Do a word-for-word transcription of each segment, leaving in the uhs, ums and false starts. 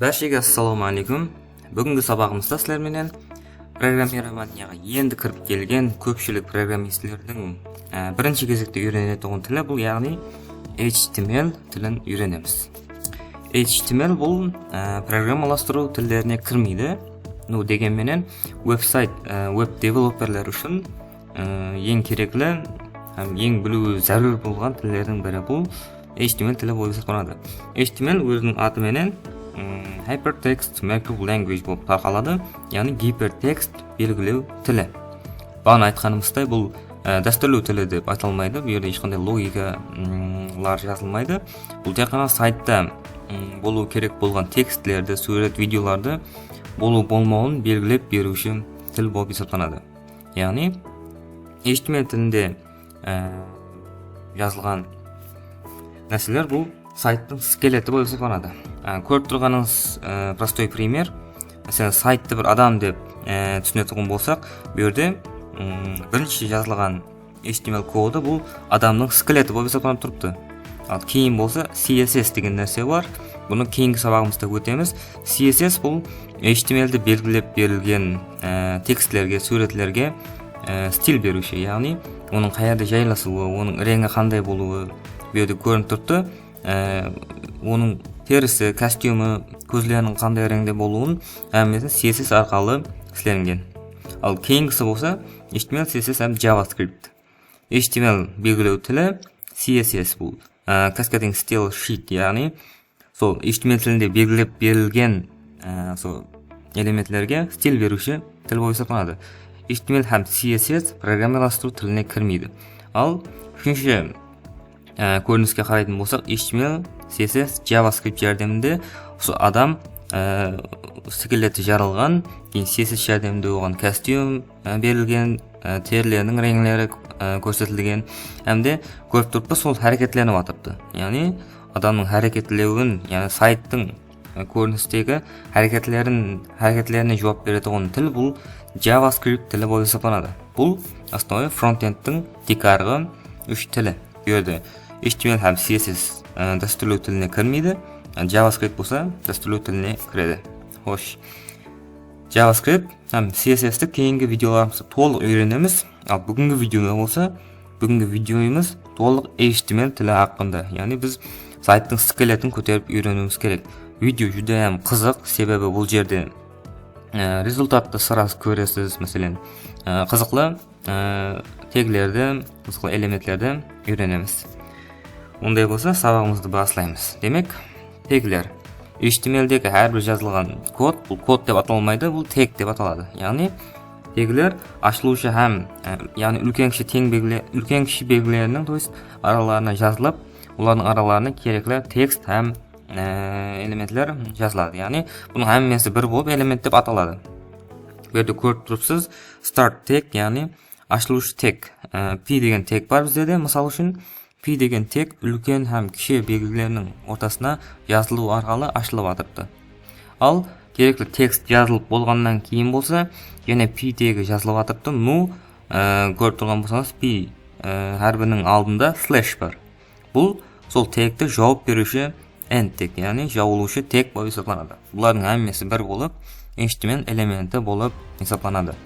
Bárshege assalawma áleykum. Búgingi sabaǵımızda sizler menen programmirowaniyaǵa endi kirip kelgen kópshilik programmistlerdiń, e, birinshi gezekte úyrenetuǵın tili, bul, yaǵnıy, H T M L tilin úyrenemiz. H T M L bul, e, programmalastırıw tillerine kirmeydi. No, degen menen, veb-sayt, e, veb developerler ushın, e, eń kerekli hám eń biliwi zárúr bolǵan tillerdiń biri bul H T M L tili bolıp esaplanadı. H T M L óziniń atı menen, mm, Hypertext Markup Language bolıp tarqaladı, yaǵnıy gipertekst belgilew tili. Baǵana aytqanımızday, bul, e, dástúrlew tili dep atalmaydı. Bul jerde hesh qanday logika, mm, lar jazılmaydı. Bul tek ǵana saytta, mm, bolıwı kerek bolǵan tekstlerdi, súwret, videolardı bolıw bolmawın belgilep beriwshi til bolıp esaplanadı. Yaǵnıy, H T M L tilinde, e, jazılǵan nárseler bul sayttıń skeleti bolıp esaplanadı. E, kórip turǵanıńız, e, prostoy primer. Máselen, sayttı bir adam dep, e, túsinetuǵın bolsaq, bul jerde, mm, birinshi jazılǵan H T M L kodı bul adamnıń skeleti bolıp esaplanıp turıptı. Al keyin bolsa C S S degen nárse bar. Bunı keyingi sabaǵımızda ótemiz. C S S bul H T M L de belgilep berilgen, e, tekstlerge, súwretlerge, e, stil beriwshi, yaǵnıy onıń qayerde jaylasıwı, onıń reńi qanday bolıwı bul jerde kórinip turıptı. E, onıń terisi, kostyumı, kózleriniń qanday reńde bolıwın hámmesin C S S arqalı islengen. Al keyingisi bolsa H T M L, C S S hám JavaScript. H T M L belgilew tili, C S S bul, e, Cascading Style Sheet, yaǵnıy sol H T M L tilinde belgilep berilgen, e, sol elementlerge stil beriwshi til bolıp esaplanadı. H T M L hám C S S programmalastırıw tiline kirmeydi. Al, úshinshi, e, kóriniske qaraytın bolsaq, H T M L, C S S, JavaScript járdeminde usı adam, e, skeleti jarılǵan, keyin C S S járdeminde oǵan kostyum, e, berilgen, e, terileriniń reńleri, e, kórsetilgen, hám de kórip turıppız, sol háreketlenip atırıptı. Yaǵnıy, adamnıń háreketlewin, yaǵnıy sayttıń, e, kórinistegi háreketlerin, háreketlerine juwap beretuǵın til bul JavaScript tili bolıp esaplanadı. Bul, основной, frontendtiń tiykarǵı úsh tili. Bul jerde H T M L hám C S S, e, dástúrlew tiline kirmeydi, e, JavaScript bolsa dástúrlew tiline kiredi. Xosh. JavaScript hám C S S ti keyingi videolarımızda tolıq úyrenemiz. Al, búgingi videoda bolsa, búgingi videomız tolıq H T M L tili haqqında. Yaǵnıy biz sayttıń skeletin kóterip úyreniwimiz kerek. Video júdá hám qızıq, sebebi bul jerde, e, rezultattı sırası kóresiz, máselen, e, qızıqlı, e, teglerdi, qızıqlı elementlerdi úyrenemiz. Onday bolsa, sabaǵımızdı baslaymız. Demek, tegler. H T M L degi hár bir jazılǵan kod, bul kod dep atalmaydı, bul teg dep ataladı. Yaǵnıy, tegler ashılıwshı hám, e, yaǵnıy úlken kishi teń belgile-, úlken kishi belgileriniń, то есть, aralarına jazılıp, olardıń aralarına kerekli tekst hám, e, elementler jazıladı. Yaǵnıy, bunıń hámmesi bir bolıp element dep ataladı. Bul jerde kórip turıpsız, start teg, yaǵnıy ashılıwshı teg, e, p degen teg bar bizde de, mısal ushın, p degen teg úlken hám kishi belgileriniń ortasına jazılıwı arqalı ashılıp atırıptı. Al, kerekli tekst jazılıp bolǵannan keyin bolsa, jáne p tegi jazılıp atırıptı. Nu, e, kórip turǵan bolsańız, p, e, hárbiniń aldında slash bar. Bul sol tegti jawıp beriwshi end teg, yaǵnıy jawılıwshı teg bolıp esaplanadı. Bulardıń hámmesi bir bolıp, H T M L elementi bolıp esaplanadı.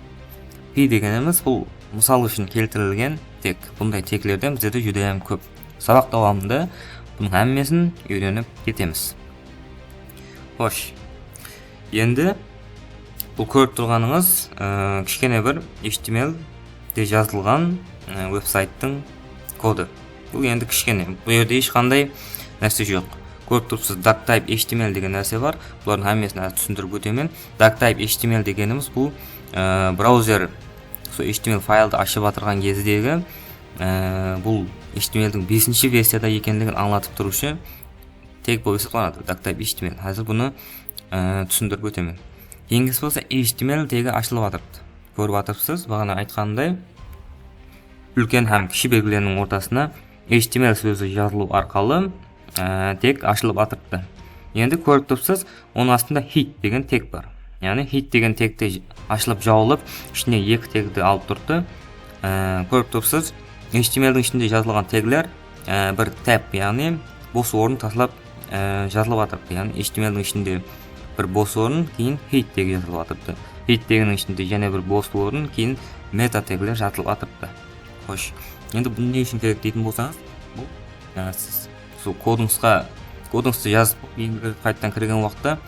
P degenimiz bul mısal ushın keltirilgen teg. Bunday teglerden bizde de júdá hám kóp. Sabaq dawamında bunıń hámmesin úyrenip ketemiz. Xosh. Endi bul kórip turǵanıńız, e, kishkene bir H T M L de jazılǵan, e, veb-sayttıń kodı. Bul endi kishkene. Bul jerde hesh qanday nárse joq. Kórip turıpsız, doctype H T M L degen nárse bar. Bulardıń hámmesin házir túsindirip ótemen. Doctype H T M L degenimiz bul, e, brauzer, sol H T M L fayldı ashıp atırǵan gezdegi, e, bul H T M L-diń besinshi versiyada ekenligin ańlatıp turıwshı teg bolıp esaplanadı, doctype H T M L. Házir bunı, e, túsindirip ótemen. Keyingisi bolsa H T M L tegi ashılıp atırıptı. Kórip atırıpsız, baǵana aytqanımday, úlken hám kishi belgileriniń ortasına H T M L sózi jazılıw arqalı, e, teg ashılıp atırıptı. Endi kórip turıpsız, onıń astında head degen teg bar. Yaǵnıy head degen tegti j-, ashılıp jawılıp, ishine eki tegdi alıp turıptı. E, kórip turıpsız, H T M L-diń ishinde jazılǵan tegler, e, bir tab, yaǵnıy bos orın taslap, e, jazılıp atırıptı. Yaǵnıy H T M L-diń ishinde bir bos orın, keyin head tegi jazılıp atırıptı. Head teginiń ishinde jáne bir bos orın, keyin meta tegler jazılıp atırıptı. Xosh, endi bunı ne ushın kerek deytin bolsańız, bul, e, siz sol kodıńızǵa, kodıńızdı jazıp, endi qaytadan kirgen waqıtta,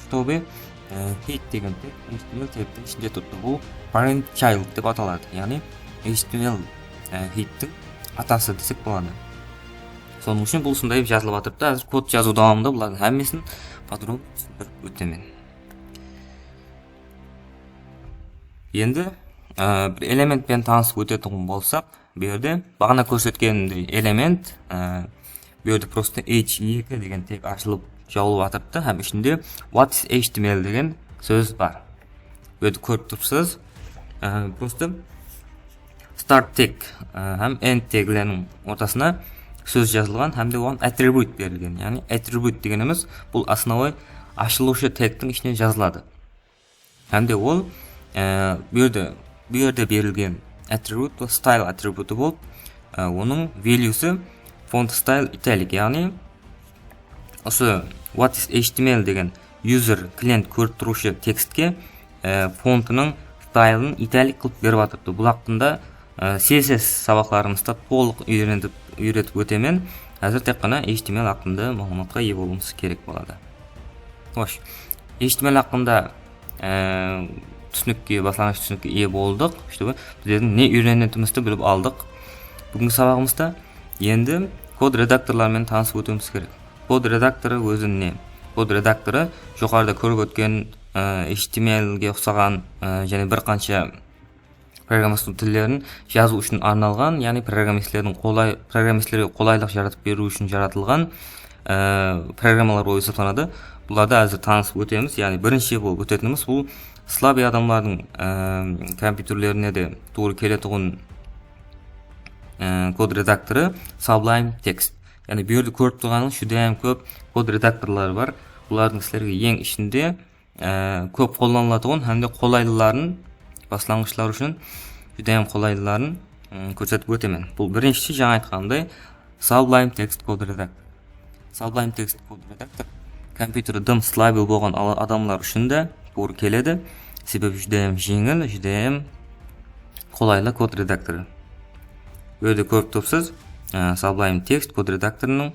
чтобы, e, head degen teg H T M L tegtiń ishinde turıptı. Bul parent child dep ataladı. Yaǵnıy H T M L, e, headtiń atası desek boladı. Sonıń ushın bul usınday jazılıp atırıptı. Házir kod jazıw dawamında bulardıń hámmesin подробно túsindirip ótemen. Endi, e, bir element penen tanısıp ótetuǵın bolsaq, bu jerde baǵana kórsetkenimdey element, e, bu jerde просто H eki degen teg ashılıp jawılıp atırıptı hám ishinde what is H T M L degen sóz bar. Bu jerdi kórip turıpsız. E, просто start tag, e, hám end tagleriniń ortasına sóz jazılǵan hám de oǵan atribut berilgen. Yaǵnıy atribut degenimiz bul основной ashılıwshı tagtiń ishine jazıladı. Hám de ol, e, bu jerde, bu jerde berilgen atribut, bul style atributı bolıp, e, onıń valuesi font style italic, yaǵnıy usı what is H T M L degen user klient kórip turıwshı tekstke, e, fontınıń staylın italic qılıp berip atırıptı. Bul haqqında, e, C S S sabaqlarımızda tolıq úyrenip, úyretip ótemen. Házir tek ǵana H T M L haqqında maǵlıwmatqa iye bolıwımız kerek boladı. Xosh, H T M L haqqında, e, túsinikke, baslanǵısh túsinikke iye boldıq. Чтобы bizlerdiń ne úyrenetimizdi bilip aldıq. Búgingi sabaǵımızda endi kod redaktorları menen tanısıp ótiwimiz kerek. Kod redaktorı ózi ne? Kod redaktorı joqarıda kórip ótken, e, H T M L ge uqsaǵan, e, jáne bir qansha programmastırıw tillerin jazıw ushın arnalǵan, yaǵnıy programmistlerdiń qolay-, programmistlerge qolaylıq jaratıp beriw ushın jaratılǵan, e, programmalar bolıp esaplanadı. Bulardı házir tanısıp ótemiz. Yaǵnıy birinshi bolıp ótetinimiz bul slabıy adamlardıń, e, kompyuterlerine de tuwrı keletuǵın, e, kod redaktorı Sublime Text. Yaǵnıy bu jerde kórip turǵanıńız júdá hám kóp kod redaktorları bar. Bulardıń sizlerge eń ishinde e, kóp qollanılatuǵın hám de qolaylıların, baslanǵıshlar ushın júdá hám qolaylıların, ım, kórsetip ótemen. Bul birinshisi, jańa aytqanımday, Sublime Text Code Redactor. Sublime Text Code Redactor kompyuteri dım slabıy bolǵan ala-, adamlar ushın da tuwrı keledi. Sebebi júdá hám jeńil, júdá hám qolaylı kod redaktorı. Bu jerde kórip turıpsız, e, Sublime Text Code Redaktorınıń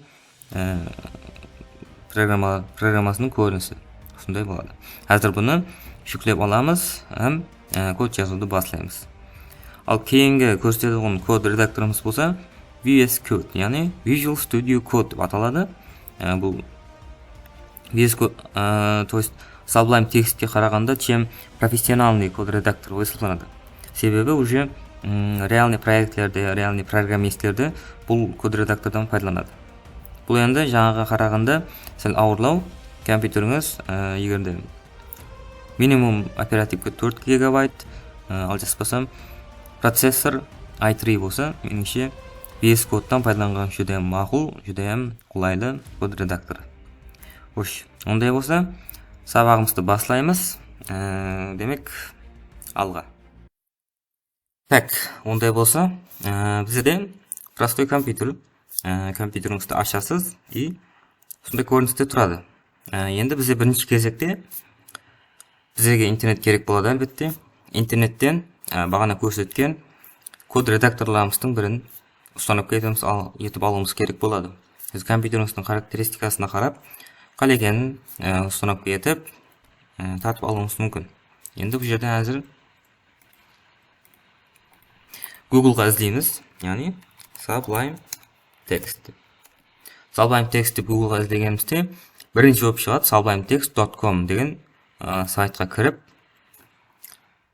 e, programma-, programmasınıń kórinisi usınday boladı. Házir bunı júklep alamız hám, e, kod jazıwdı baslaymız. Al keyingi kórsetetuǵın kod redaktorımız bolsa V S Code, yaǵnıy Visual Studio Code dep ataladı. E, bul V S Code, e, то есть Sublime Textke qaraǵanda чем профессиональный kod redaktor bolıp esaplanadı. Sebebi уже, ım, realnıy proektlerde, realnıy programmistlerde bul kod redaktordan paydalanadı. Bul endi jańaǵıǵa qaraǵanda sál awırlaw. Kompyuterińiz, e, eger de minimum operativka tórt gigabayt, e, al jaspasam processor i three bolsa, menińshe, V S Code-tan paydalanǵan júdá hám maqul, júdá hám qolaylı kod redaktorı. Xosh, onday bolsa, sabaǵımızdı baslaymız. E, demek, alǵa. Tak, onday bolsa, e, bizde prostoy kompyuter, e, kompyuterińizdi ashasız, и usınday kóriniste turadı. E, endi bizde birinshi gezekte bizlerge internet kerek boladı, álbette. Internetten, e, baǵana kórsetken kod redaktorlarımızdıń birin ustanovka etemiz, al-, etip alıwımız kerek boladı. Biz kompyuterińizdiń xarakteristikasına qarap, qálegenin, e, ustanovka etip, e, tartıp alıwıńız múmkin. Endi bul jerden házir Googleǵa izleymiz, yaǵnıy Sublime Text. Sublime Text dep Googleǵa izlegenimizde birinshi bolıp shıǵadı sublime text dot com degen, ı, saytqa kirip,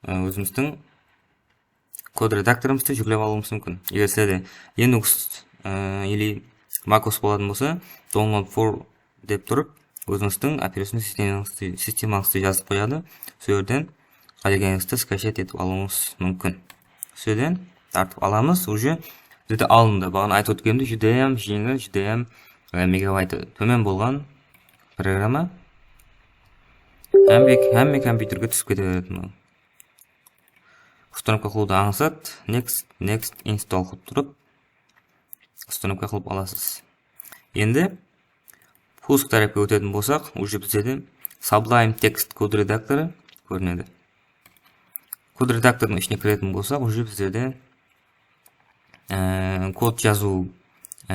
ı, ózimizdiń kod redaktorımızdı júklep alıwımız múmkin. Eger sizlerde Linux, ı, ili macOS bolatuǵın bolsa, download for dep turıp, ózińizdiń operacion sistemańızdı, sistemańızdı jazıp qoyadı. Sol jerden qálegenińizdi skachat etip alıwıńız múmkin. Sol jerden tartıp alamız, уже bizde alındı. Baǵana aytıp ótkenimdey, júdá hám jeńil, júdá hám, e, megabaytı tómen bolǵan programma. Hámme, hámme kompyuterge túsip kete beredi mınaw. Ustanovka qılıwdı ańsat, next, next, install qılıp turıp, ustanovka qılıp alasız. Endi pusk tárepke ótetin bolsaq, уже bizde de Sublime Text kod redaktorı kórinedi. Kod redaktordıń ishine kiretin bolsaq, уже bizlerde, e, kod jazıw, e,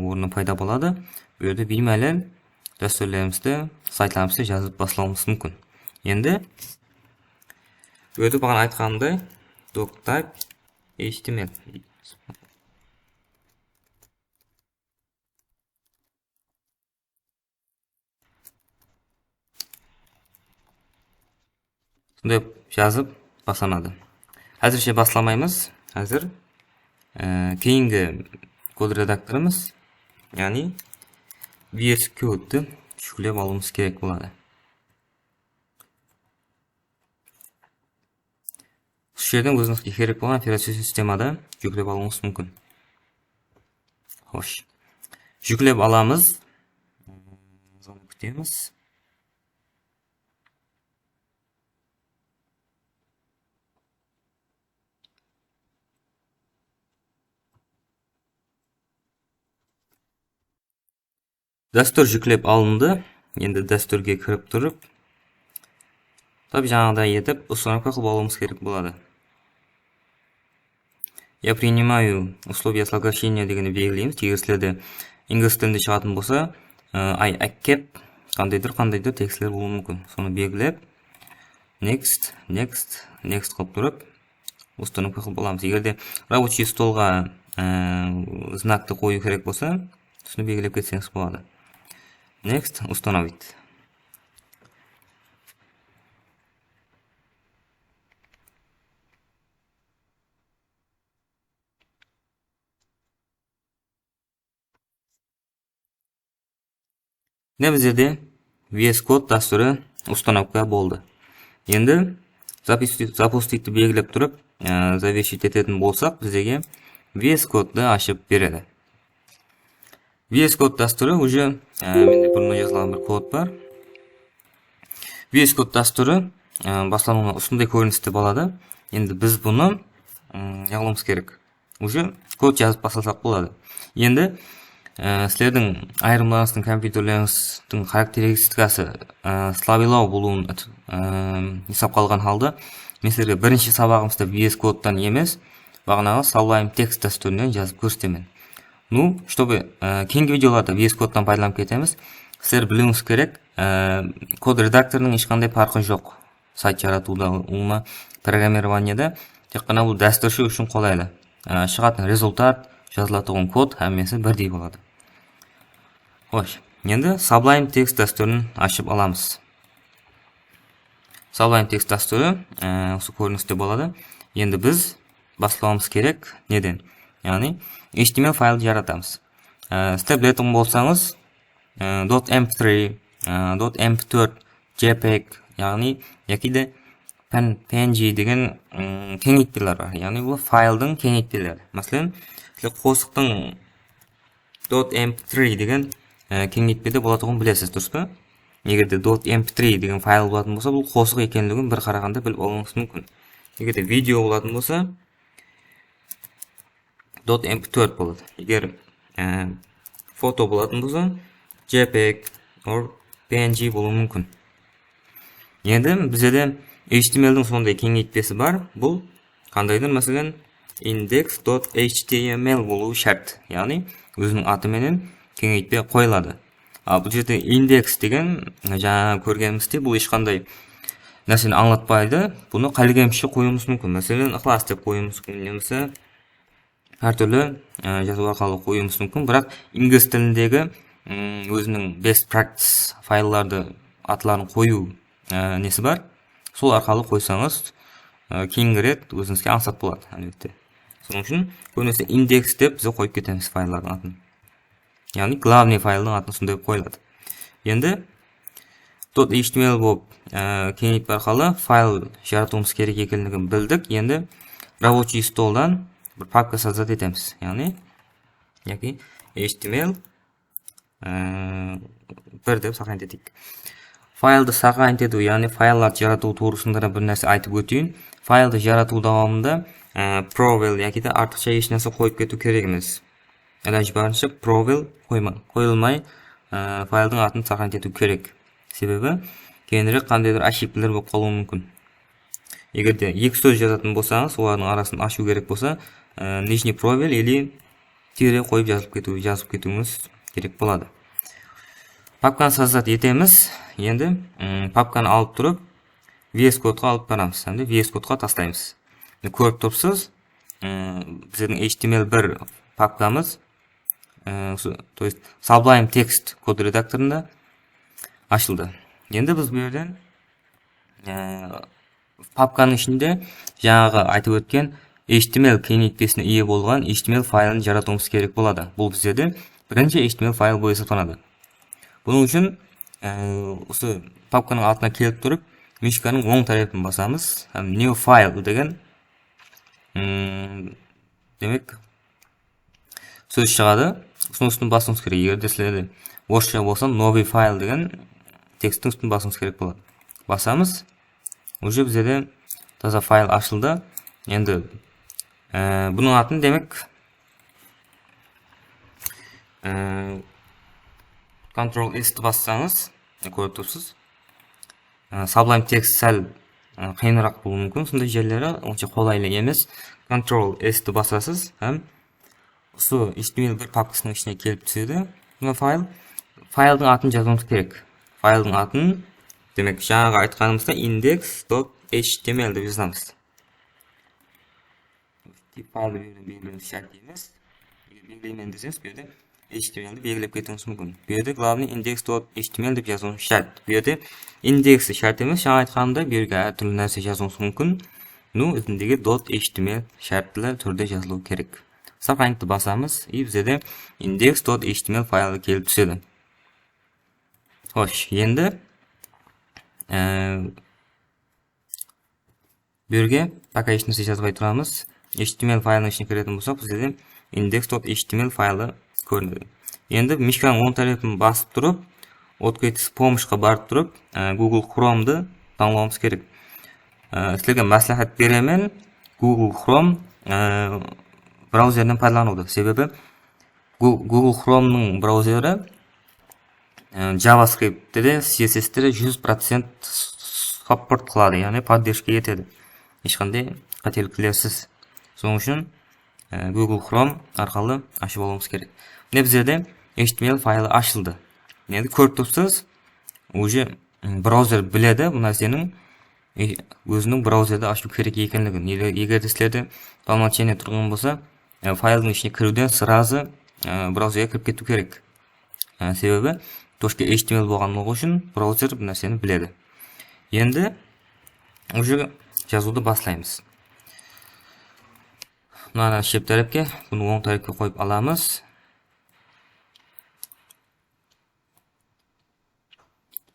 ornı payda boladı. Bul jerde biymálel dástúrlerimizdi, saytlarımızdı jazıp baslawımız múmkin. Endi bul jerde baǵana aytqanımday doctype H T M L. Sonday jazıp baslanadı. Házirshe baslamaymız. Házir, e, keyingi kod redaktorımız, yaǵnıy V S Code-tı júklep alıwımız kerek boladı. Usı jerden ózińizge kerek bolǵan operacion sistemada júklep alıwıńız múmkin. Xosh. Júklep alamız. Sonı kútemiz. Dástúr júklep alındı. Endi dástúrge kirip turıp, tap jańaǵıday etip ustanovka qılıp alıwımız kerek boladı. Я принимаю условия соглашения degende belgileymiz. Tegislerdi inglis tilinde shıǵatın bolsa, ı, I accept qandaydur, qandaydur tekstler bolıwı múmkin. Sonı belgilep, next, next, next qılıp turıp, ustanovka qılıp alamız. Eger de рабочий stolǵa, ı, znaktı qoyıw kerek bolsa, usını belgilep ketseńiz boladı. Next, установить. Mine bizlerde V S Code dástúri ustanovka boldı. Endi запусти-, запустить-ti belgilep turıp, e, завершить etetin bolsaq, bizlerge V S Code-tı ashıp beredi. V S Code dástúri уже, e, mende burın jazılǵan bir kod bar. V S Code dástúri, e, baslanıwına usınday kóriniste boladı. Endi biz bunı, ım, ne qılıwımız kerek? Уже kod jazıp baslasaq boladı. Endi, e, sizlerdiń ayırımlarıńızdıń kompyuterlerińizdiń xarakteristikası, e, slabılaw bolıwın, e, esapqa alǵan halda, men sizlerge birinshi sabaǵımızda V S Code-tan emes, baǵanaǵı Sublime Text dástúrinen jazıp kórsetemen. Ну, чтобы, e, keyingi videolarda V S Code-tan paydalanıp ketemiz. Sizler biliwińiz kerek, e, kod redaktorınıń hesh qanday parqı joq. Sayt jaratıwda, ulıwma, programmirovaniyada tek ǵana bul dástúrshi ushın qolaylı. E, shıǵatın rezultat, jazılatuǵın kod hámmesi birdey boladı. Xosh, endi Sublime Text dástúrin ashıp alamız. Sublime Text dástúri, e, usı kóriniste boladı. Endi biz baslawımız kerek neden? Yaǵnıy, H T M L fayldı jaratamız. E, sizler biletuǵın bolsańız, e, dot M P three, e, dot M P tórt, JPEG, yaǵnıy, yaki de P N-, P N G degen, ım, keńeytpeler bar. Yaǵnıy, bul fayldıń keńeytpeleri. Máselen, sizler qosıqtıń dot M P three degen, e, keńeytpede bolatuǵının bilesiz, durıs pa? Eger de dot M P three degen fayl bolatın bolsa, bul qosıq ekenligin bir qaraǵanda bilip alıwıńız múmkin. Eger de video bolatın bolsa, dot M P tórt boladı. Eger, e, foto bolatın bolsa, JPEG or P N G bolıwı múmkin. Endi bizde de H T M L-diń sonday keńeytpesi bar. Bul qandaydır, máselen, index dot H T M L bolıwı shárt. Yaǵnıy, óziniń atı menen keńeytpe qoyıladı. Al, bul jerde index degen, jańa kórgenimizdey, bul hesh qanday nárseni ańlatpaydı. Bunı qálegenishe qoyıwımız múmkin. Máselen, Iqlas dep qoyıwımız múmkin, yamasa hár túrli, e, jazıw arqalı qoyıwımız múmkin. Biraq inglis tilindegi, mm, óziniń best practice fayllardı atların qoyıw, e, nesi bar. Sol arqalı qoysańız, e, keyingi ret ózińizge ańsat boladı, álbette. Sonıń ushın kóbinese index dep biz qoyıp ketemiz fayllardıń atın. Yaǵnıy, glavnıy fayldıń atın sonday qılıp qoyıladı. Endi dot H T M L bolıp, e, keńeytpe arqalı fayl jaratıwımız kerek ekenligin bildik. Endi рабочий stoldan bir papka sozdat etemiz. Yaǵnıy, yaki H T M L, e, bir dep сохранить eteyik. Fayldı сохранить etiw, yaǵnıy fayllardı jaratıw tuwrısında da bir nárse aytıp óteyin. Fayldı jaratıw dawamında, e, probel yaki de artıqsha hesh nárse qoyıp ketiw kerek emes. Ilajı barınsha probel qoyma-, qoyılmay, e, fayldıń atın сохранить etiw kerek. Sebebi keyinirek qandaydur ошибкалар bolıp qalıwı múmkin. Eger de eki sóz jazatın bolsańız, olardıń arasın ashıw kerek bolsa, e, нижний пробел или tire qoyıp jazıp ketiw, jazıp ketiwińiz kerek boladı. Papkanı создать etemiz. Endi, mm, papkanı alıp turıp, V S Code-qa alıp baramız. Hám de V S Code-qa taslaymız. Mine, kórip turıpsız, mm, bizlerdiń H T M L bir papkamız, e, usı, то есть Sublime Text kod redaktorında ashıldı. Endi biz bu jerden, e, papkanıń ishinde jańaǵı aytıp ótken H T M L keńeytpesine iye bolǵan H T M L faylın jaratıwımız kerek boladı. Bul bizlerde birinshi H T M L fayl bolıp esaplanadı. Bunıń ushın, e, usı papkanıń altına kelip turıp, mishkanıń oń tárepin basamız hám New File degen, mm, demek, sóz shıǵadı. Usınıń ústin basıwıńız kerek. Eger de sizlerde orıssha bolsa, новый файл degen teksttiń ústin basıwıńız kerek boladı. Basamız. Уже bizde de taza fayl ashıldı. Endi, e, bunıń atın, demek, e, Ctrl S-ti bassańız, e, kórip turıpsız. E, Sublime Text sál, e, qıyınıraq bolıwı múmkin, sonday jerleri onsha qolaylı emes. Ctrl S-ti basasız hám usı H T M L bir papkasınıń ishine kelip túsedi. Mına fayl. Fayldıń atın jazıwımız kerek. Fayldıń atın, demek, jańaǵı aytqanımızda index dot H T M L dep jazamız. Tip fayldı bu jerden belgilewimiz shárt emes. Eger belgileymen deseńiz, bu jerde H T M L-di belgilep ketiwińiz múmkin. Bu jerde главный index dot H T M L dep jazıwıńız shárt. Bu jerde indeksi shárt emes, jańa aytqanımday, bu jerge hár túrli nárse jazıwıńız múmkin. Ну, izindegi dot H T M L shártli túrde jazılıwı kerek. Сохранить-ti basamız, и bizde de index dot H T M L faylı kelip túsedi. Xosh, endi, e, bu jerge пока hesh nárse jazbay turamız. H T M L faylınıń ishine kiretin bolsaq, bizde de index dot H T M L faylı kórinedi. Endi mishkanıń oń tárepin basıp turıp, открыть с помощью-ǵa barıp turıp, e, Google Chrome-dı tańlawımız kerek. E, sizlerge másláhát beremen, Google Chrome, e, brauzerinen paydalanıwdı. Sebebi Gu-, Google Chrome-nıń brauzeri, e, JavaScript-ti de, C S S-ti de júz procent support qıladı, yaǵnıy поддержка etedi. Hesh qanday qáteliklersiz. Sonıń ushın, e, Google Chrome arqalı ashıp alıwımız kerek. Mine, bizlerde H T M L faylı ashıldı. Endi kórip turıpsız, уже, m, brauzer biledi bu nárseniń, e, óziniń brauzerde ashıw kerek ekenligin. Ele-, eger de sizlerde по умолчанию turǵan bolsa, e, fayldıń ishine kiriwden сразу, e, brauzerge kirip ketiw kerek. E, sebebi точка H T M L bolǵanlıǵı ushın brauzer bu nárseni biledi. Endi уже jazıwdı baslaymız. Mınanı shep tárepke, bunı oń tárepke qoyıp alamız.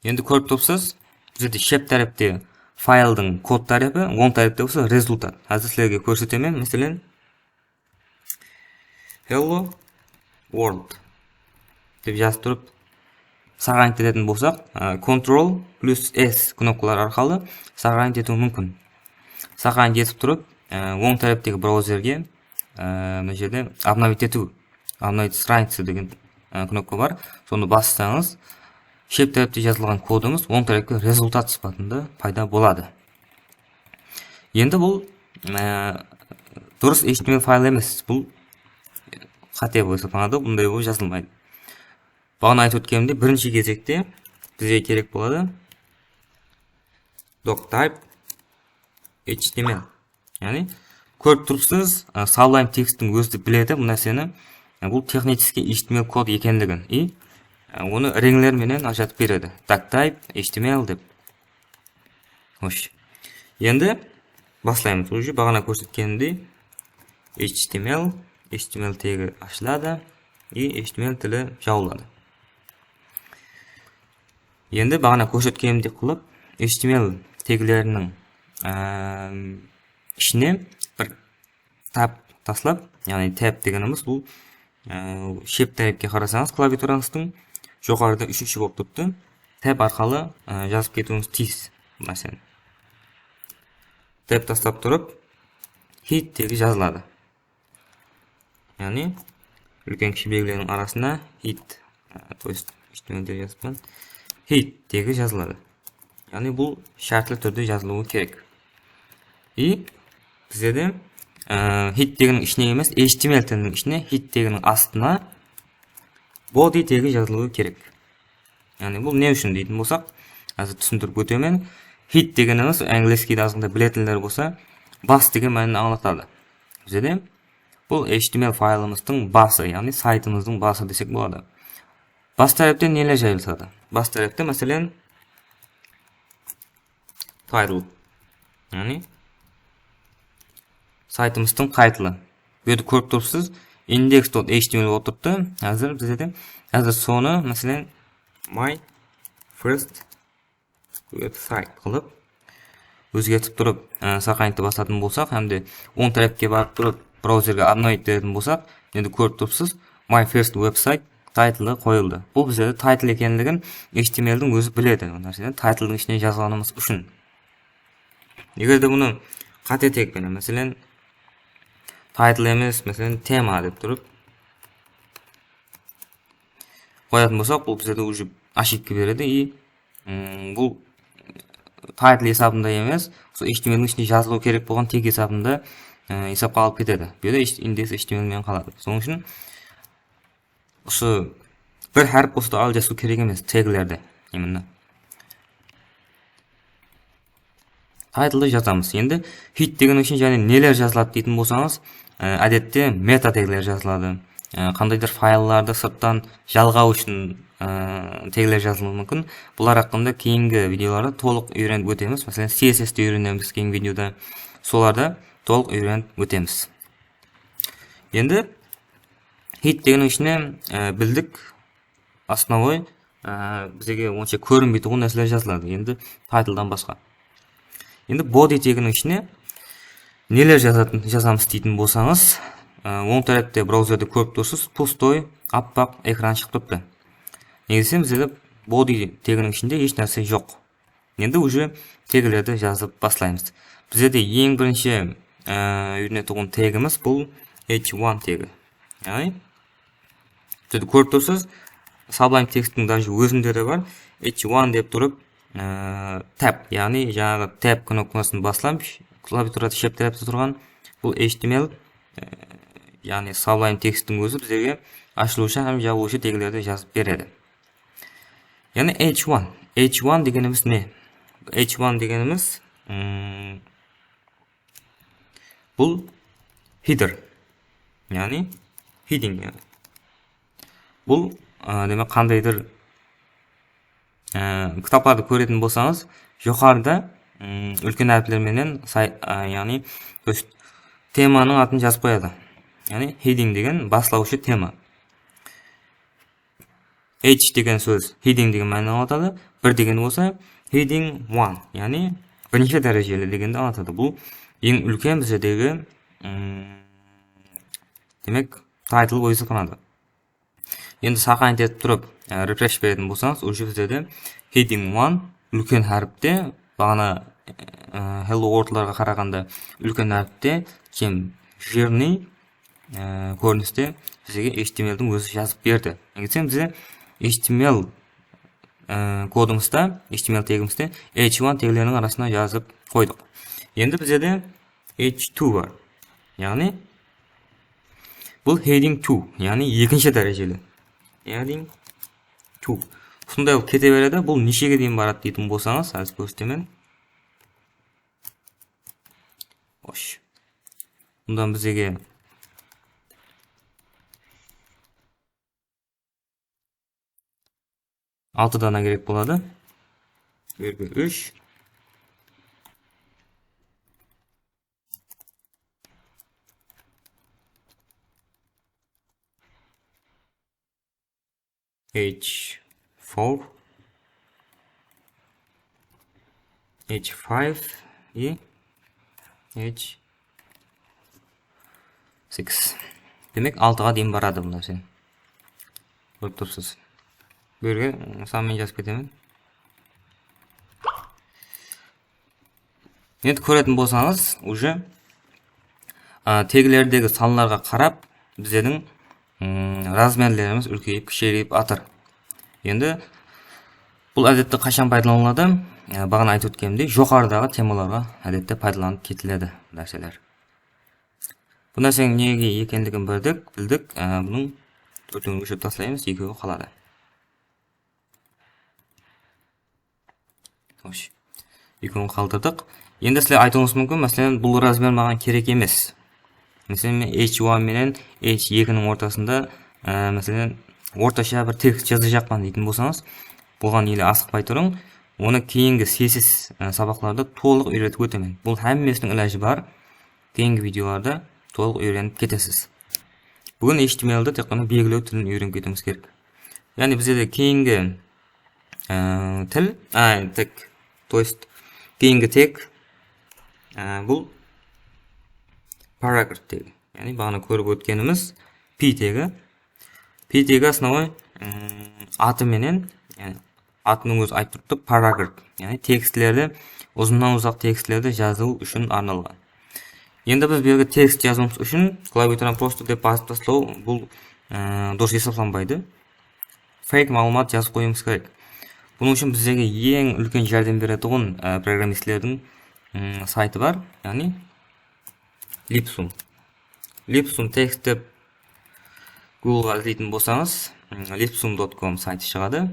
Endi kórip turıpsız, bizde shep tárepte fayldıń kod tárepi, oń tárepte bolsa rezultat. Házir sizlerge kórsetemen, máselen, Hello World dep jazıp turıp, сохранить etetin bolsaq, e, Ctrl plus S knopkaları arqalı сохранить etiw múmkin. Сохранить etip turıp, e, oń táreptegi brauzerge, e, mına jerde обновить etiw, обновить страницу degen, e, knopka bar. Sonı bassańız, shep tárepte jazılǵan kodımız oń tárepke rezultat sıpatında payda boladı. Endi bul, e, durıs H T M L fayl emes. Bul qáte bolıp esaplanadı. Bunday bolıp jazılmaydı. Baǵana aytıp ótkenimdey, birinshi gezekte bizge kerek boladı doctype H T M L. Yaǵnıy, kórip turıpsız, e, Sublime Texttiń ózi de biledi bul nárseni. E, bul технический H T M L kod ekenligin. I, e, onı reńler menen ajıratıp beredi. Doctype H T M L dep. Xosh. Endi baslaymız. Уже baǵana kórsetkenimdey H T M L, H T M L tegi ashıladı. I H T M L tili jabıladı. Endi baǵana kórsetkenimdey qılıp, H T M L tegleriniń, em, ishine bir tab taslap, yaǵnıy tab degenimiz bul, e, shep tárepke qarasańız, klaviaturańızdıń joqarıda úshinshi bolıp turıptı. Tab arqalı, e, jazıp ketiwińiz tiyis. Máselen, tab taslap turıp, head tegi jazıladı. Yaǵnıy, úlken kishi belgileriniń arasına head, e, то есть, H T M L dep jazıppan. Head tegi jazıladı. Yaǵnıy bul shártli túrde jazılıwı kerek. I bizlerde, e, head teginiń ishine emes, H T M L teginiń ishine, head teginiń astına body tegi jazılıwı kerek. Yaǵnıy bul ne ushın deytin bolsaq, házir túsindirip ótemen. Head degenimiz, angliyskiydi azǵantay biletinler bolsa, bas degen mánini ańlatadı. Bizlerde bul H T M L faylımızdıń bası, yaǵnıy saytımızdıń bası desek boladı. Bas tárepte neler jaylasadı? Bas tárepte, máselen, title. Yaǵnıy saytımızdıń title'ı. Bu jerde kórip turıpsız, index dot H T M L bolıp turıptı. Házir bizde de, házir sonı, máselen, my first website qılıp ózgertip turıp, e, saqayıntı basatın bolsaq, hám de oń tárepke barıp turıp, brauzerge obnovit beretin bolsaq, endi kórip turıpsız, my first website title'ı qoyıldı. Bul bizlerde title ekenligin H T M L diń ózi biledi. Bul nárseni title'dıń ishine jazǵanımız ushın. Eger de bunı qáte teg penen, máselen, title emes, máselen, tema dep turıp qoyatın bolsaq, bul bizlerde уже ошибка beredi. I, mm, bul title esabında emes, sol H T M L diń ishinde jazılıwı kerek bolǵan teg esabında, e, esapqa alıp ketedi. Bu jerde index H T M L menen qaladı. Sonıń ushın usı bir hárip bolsa da al jazıw kerek emes, teglerde, именно. Title'dı jazamız. Endi head degeniń ishine jáne neler jazıladı deytin bolsańız, e, ádette meta tegler jazıladı. E, qandaydır fayllardı sırttan jalǵaw ushın, e, tegler jazılıwı múmkin. Bular haqqında keyingi videolarda tolıq úyrenip ótemiz. Máselen, C S S ti úyrenemiz keyingi videoda. Solardı tolıq úyrenip ótemiz. Endi head degeniń ishine, e, bildik, основной, e, bizge onsha kórinbeytuǵın nárseler jazıladı. Endi title'dan basqa. Endi body teginiń ishine neler jazatın, jazamız deytin bolsańız, e, oń tárepte brauzerde kórip turıpsız, пустой, appaq ekran shıǵıp turıptı. Nege deseń, bizde body teginiń ishinde hesh nárse joq. Endi уже teglerdi jazıp baslaymız. Bizlerde eń birinshi, e, úyrenetuǵın tegimiz bul H one tegi. Yaǵnıy, bizde kórip turıpsız, Sublime Texttiń даже ózinde de bar. H one dep turıp, e, tab, yaǵnıy jańaǵı tab knopkasın baslap, klaviaturada shep tárepte turǵan bul H T M L, e, yaǵnıy Sublime Texttiń ózi bizlerge ashılıwshı hám jabılıwshı teglerdi jazıp beredi. Yaǵnıy H one. H one degenimiz ne? H one degenimiz, mm, bul header. Yaǵnıy heading, yaǵnıy. Bul, a, demek, qandaydır, a, kitaplardı kóretin bolsańız, joqarıda, mm, úlken háripler menen say-, a, yaǵnıy, то есть, temanıń atın jazıp qoyadı. Yaǵnıy heading degen baslawshı tema. H degen sóz heading degen mánini ańlatadı. Bir degen bolsa heading one, yaǵnıy birinshi dárejeli degendi ańlatadı. Bul eń úlken bizlerdegi, mm, demek, title bolıp esaplanadı. Endi saqayıntı etip turıp, e, refresh beretin bolsańız, уже bizlerde heading one úlken háripte, baǵana, e, hello worldlarǵa qaraǵanda úlken háripte, kem jırnıy, e, kóriniste bizge H T M L diń ózi jazıp berdi. Nege deseń, bizde H T M L, e, kodımızda, H T M L tegimizde H one tegleriniń arasına jazıp qoydıq. Endi bizde H two bar. Yaǵnıy, bul heading two, yaǵnıy ekinshi dárejeli. Heading two. Usınday bolıp kete beredi. Bul neshege deyin baradı deytin bolsańız, házir kórsetemen. Xosh. Bundan bizge altı dana kerek boladı. Úsh. H four, H five и H six. Demek, altıǵa deyin baradı bul nárse. Kórip turıpsız. Bu jerge, ı, san menen jazıp ketemen. Endi kóretin bolsańız, уже, a, teglerdegi sanlarǵa qarap bizlerdiń, mm, razmerlerimiz úlkeyip, kishireyip atır. Endi Bul, ádette, qashan paydalanıladı? E, baǵana aytıp ótkenimdey, joqarıdaǵı temalarǵa, ádette, paydalanıp ketiledi bul nárseler. Bul nárseniń nege ekenligin bildik, bildik. E, bunıń tórtewin óshirip taslaymız, ekewi qaladı. Xosh, ekewin qaldırdıq. Endi sizler aytıwıńız múmkin, máselen, bul razmer maǵan kerek emes. Máselen, men H one menen H ekiniń ortasında, e, máselen, ortasha bir tekst jazacaqpan deytin bolsańız, buǵan ele asıqpay turıń. Onı keyingi C S S, e, sabaqlarda tolıq úyretip ótemen. Bul hámmesiniń ilajı bar. Keyingi videolarda tolıq úyrenip ketesiz. Búgin H T M L-di tek ǵana belgilew tilin úyrenip ketiwimiz kerek. Yaǵnıy bizde de keyingi, e, til, a, tek, то есть, keyingi teg, e, bul paragraf tegi. Yaǵnıy baǵana kórip ótkenimiz P tegi. P tegi основной, ım, atı menen, yaǵnıy atınıń ózi aytıp turıptı, paragraf. Yaǵnıy tekstlerdi, uzınnan uzaq tekstlerdi jazıw ushın arnalǵan. Endi biz bu jerge tekst jazıwımız ushın klaviaturadan просто dep basıp taslaw, bul, ı, durıs esaplanbaydı. Fake maǵlıwmat jazıp qoyıwımız kerek. Bunıń ushın bizlerge eń úlken járdem beretuǵın, ı, programmistlerdiń, ım, saytı bar, yaǵnıy Lipsum. Lipsum tekst dep Google-ǵa izleytin bolsańız, ım, lipsum dot com saytı shıǵadı.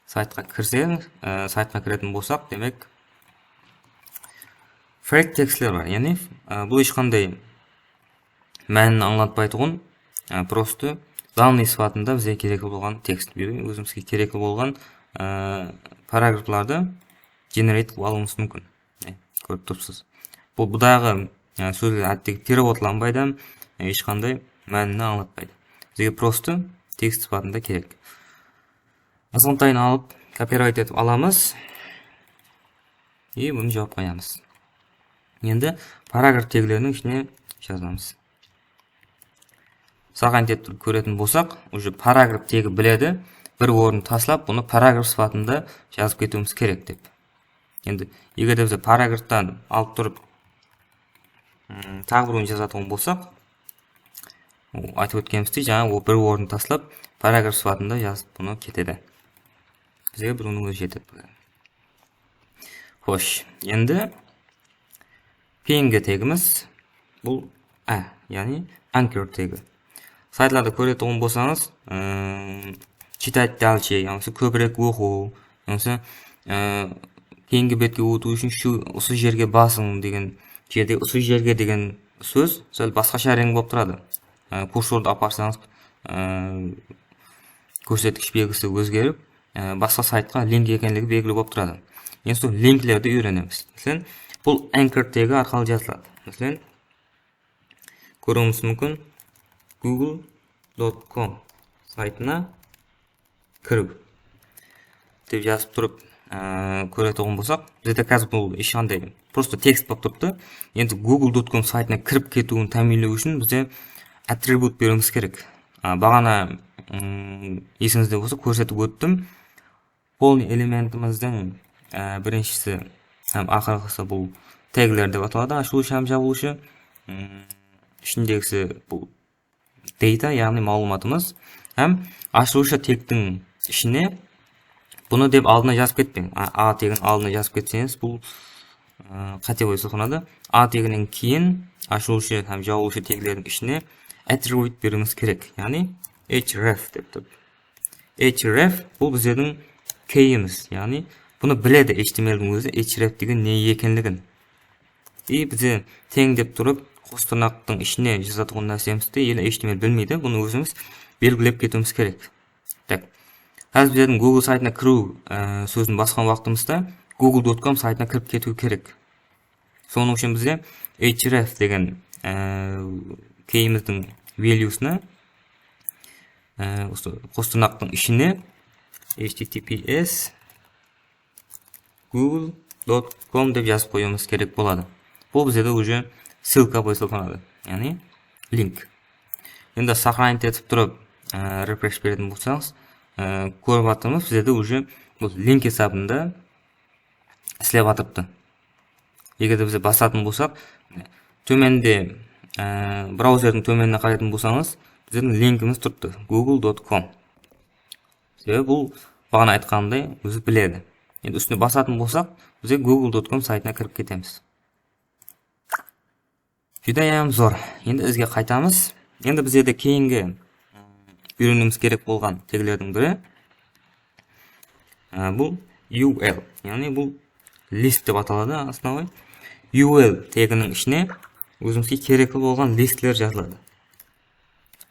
Saytqa kirseńiz, e, saytqa kiretin bolsaq, demek, fake tekstler bar. Yaǵnıy, e, bul hesh qanday mánini ańlatpaytuǵın, e, просто данный sıpatında bizge kerekli bolǵan tekst, ózimizge kerekli bolǵan, e, paragraflardı generate qılıp alıwımız múmkin. E, kórip turıpsız. Bul, budaǵı, e, sózler, áttegi, переводlanbaydı, e, hesh qanday mánini ańlatpaydı. Bizge просто tekst sıpatında kerek. Azǵantayın alıp, копировать etip alamız. И bunı jawıp qoyamız. Endi paragraf tegleriniń ishine jazamız. Сохранить etip turıp kóretin bolsaq, уже paragraf tegi biledi, bir orın taslap, bunı paragraf sıpatında jazıp ketiwimiz kerek dep. Endi, eger de biz paragraftan alıp turıp, ım, taǵı bir orın jazatuǵın bolsaq, o, aytıp ótkenimizdey, jańa o bir orın taslap, paragraf sıpatında jazıp bunı ketedi. Bizge bir onıń ózi jetedi. Xosh, endi keyingi tegimiz bul, a, yaǵnıy anchor tegi. Saytlarda kóretuǵın bolsańız, ıı, читать дальше, yamasa kóbirek oqıw, yamasa, ıı, keyingi betke ótiw ushın shu, usı jerge basıń degen jerde usı jerge degen sóz sál basqasha reń bolıp turadı. Iı, kursordı aparsańız, ıı, kórsetkish belgisi ózgerip, e, basqa saytqa link ekenligi belgili bolıp turadı. Endi sol linklerdi úyrenemiz. Máselen, bul anchor tegi arqalı jazıladı. Máselen, kóriwimiz múmkin, google dot com saytına kiriw dep jazıp turıp, e, kóretuǵın bolsaq, bizde házir bul hesh qanday, просто tekst bolıp turıptı. Endi google dot com saytına kirip ketiwin támiyinlew ushın bizde atribut beriwimiz kerek. A, baǵana, ım, esińizde bolsa kórsetip óttim. Полный elementimizdiń, e, birinshisi hám aqırǵısı bul tegler dep ataladı, ashılıwshı hám jabılıwshı. Im, ishindegisi bul data, yaǵnıy maǵlıwmatımız. Hám ashılıwshı tegtiń ishine bunı dep aldına jazıp ketpeń. A, a tegin aldına jazıp ketseńiz, bul, ı, qáte bolıp esaplanadı. A teginen keyin ashılıwshı hám jabılıwshı teglerdiń ishine atribut beriwimiz kerek. Yaǵnıy href dep turıp. Href, bul bizlerdiń keyimiz, yaǵnıy bunı biledi H T M L-diń ózi href degen ne ekenligin. И bizde teń dep turıp, qos tırnaqtıń ishine jazatuǵın nársemizdi ele H T M L bilmeydi, bunı ózimiz belgilep ketiwimiz kerek. Так. Házir bizlerdiń Google saytına kiriw, e, sózin basqan waqtımızda google dot com saytına kirip ketiw kerek. Sonıń ushın bizde href degen, e, keyimizdiń valuesına, e, usı qos tırnaqtıń ishine H T T P S google dot com dep jazıp qoyıwımız kerek boladı. Bul bizde de уже ссылка bolıp esaplanadı, yaǵnıy link. Endi сохранить etip turıp, e, refresh beretin bolsańız, e, kórip atırmız, bizde de уже bul link esabında islep atırıptı. Eger de biz basatın bolsaq, tómende, e, brauzerdiń tómenine qaraytın bolsańız, bizlerdiń linkimiz turıptı, google dot com. Sebebi bul baǵana aytqanımday, ózi biledi. Endi ústine basatın bolsaq, bizge google dot com saytına kirip ketemiz. Júdayam zor. Endi izge qaytamız. Endi bizlerde keyingi, ı, úyreniwimiz kerek bolǵan teglerdiń biri, ı, bul U L, yaǵnıy bul list dep ataladı, основной. U L teginiń ishine ózimizge kerekli bolǵan listler jazıladı.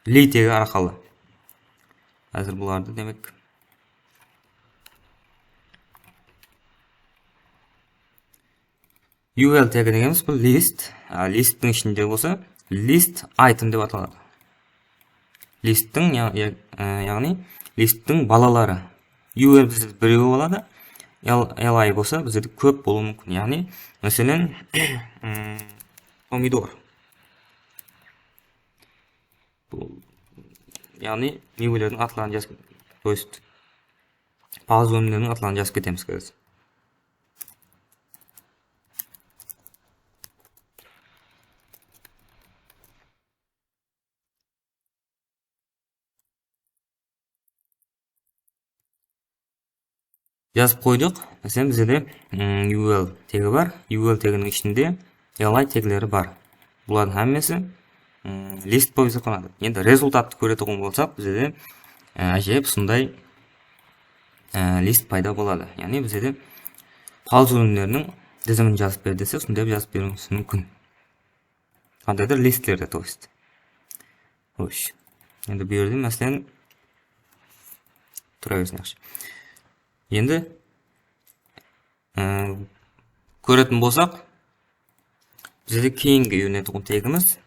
Li tegi arqalı. Házir bulardı, demek, U L tegi degenimiz bul list. A, listtiń ishinde bolsa list item dep ataladı. Listtiń, ya-, ya-, e, yaǵnıy listtiń balaları. U L bizde birew boladı, L-, L I bolsa bizde kóp bolıwı múmkin. Yaǵnıy, máselen, mm, pomidor. Bul, yaǵnıy, miywelerdiń atların jazıp, то есть, palız ónimleriniń atların jazıp ketemiz házir. Jazıp qoydıq. Máselen, bizde de, mm, U L tegi bar. U L teginiń ishinde L I tegleri bar. Bulardıń hámmesi, mm, list bolıp esaplanadı. Endi rezultattı kóretuǵın bolsaq, bizde de, e, ájayıp usınday, e, list payda boladı. Yaǵnıy bizde de palız ónimleriniń dizimin jazıp ber dese, usınday jazıp beriwimiz múmkin. Qandaydur listlerde, то есть. Xosh. Endi bu jerde, máselen, tura bersin, yaqshı. Endi, e, kóretin bolsaq, bizde keyingi úyrenetuǵın tegimiz,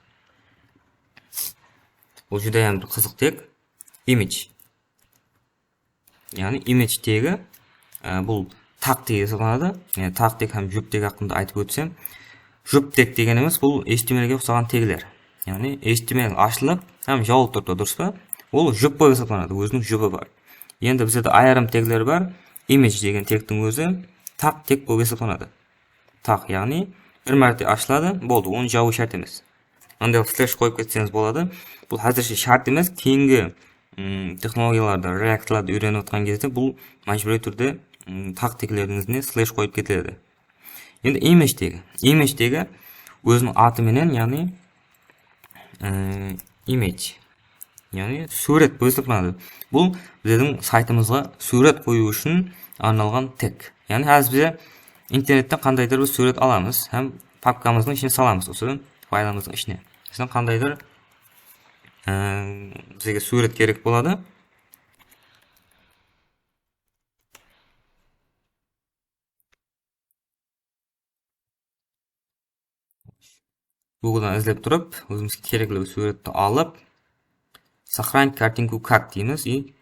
bul júdayam bir qızıq teg, image. Yaǵnıy image tegi, e, bul taq tegi esaplanadı. Yaǵnıy taq teg hám jup teg haqqında aytıp ótsem, jup teg degenimiz bul H T M L ge uqsaǵan tegler. Yaǵnıy H T M L ashılıp hám jabılıp turıptı, durıs pa? Ol jup bolıp esaplanadı, óziniń jubı bar. Endi bizde de ayırım tegler bar. Image degen tegtiń ózi taq teg bolıp esaplanadı. Taq, yaǵnıy bir márte ashıladı, boldı, onı jabıw shárt emes. Mınday slash qoyıp ketseńiz boladı. Bul házirshe shárt emes, keyingi, mm, texnologiyalardı, Reactlardı úyrenip atırǵan gezde bul májbúriy túrde, mm, taq teglerdiń izine slash qoyıp ketiledi. Endi image tegi. Image tegi óziniń atı menen, yaǵnıy, e, image. Yaǵnıy súwret bolıp esaplanadı. Bul bizlerdiń saytımızǵa súwret qoyıw ushın arnalǵan teg. Yaǵnıy házir biz internetten qandaydur bir súwret alamız hám papkamızdıń ishine salamız, usı faylımızdıń ishine. Máselen, qandaydur, e, bizge súwret kerek boladı. Googledan izlep turıp, ózimizge kerekli bir súwretti alıp, сохранить картинку как deymiz, и,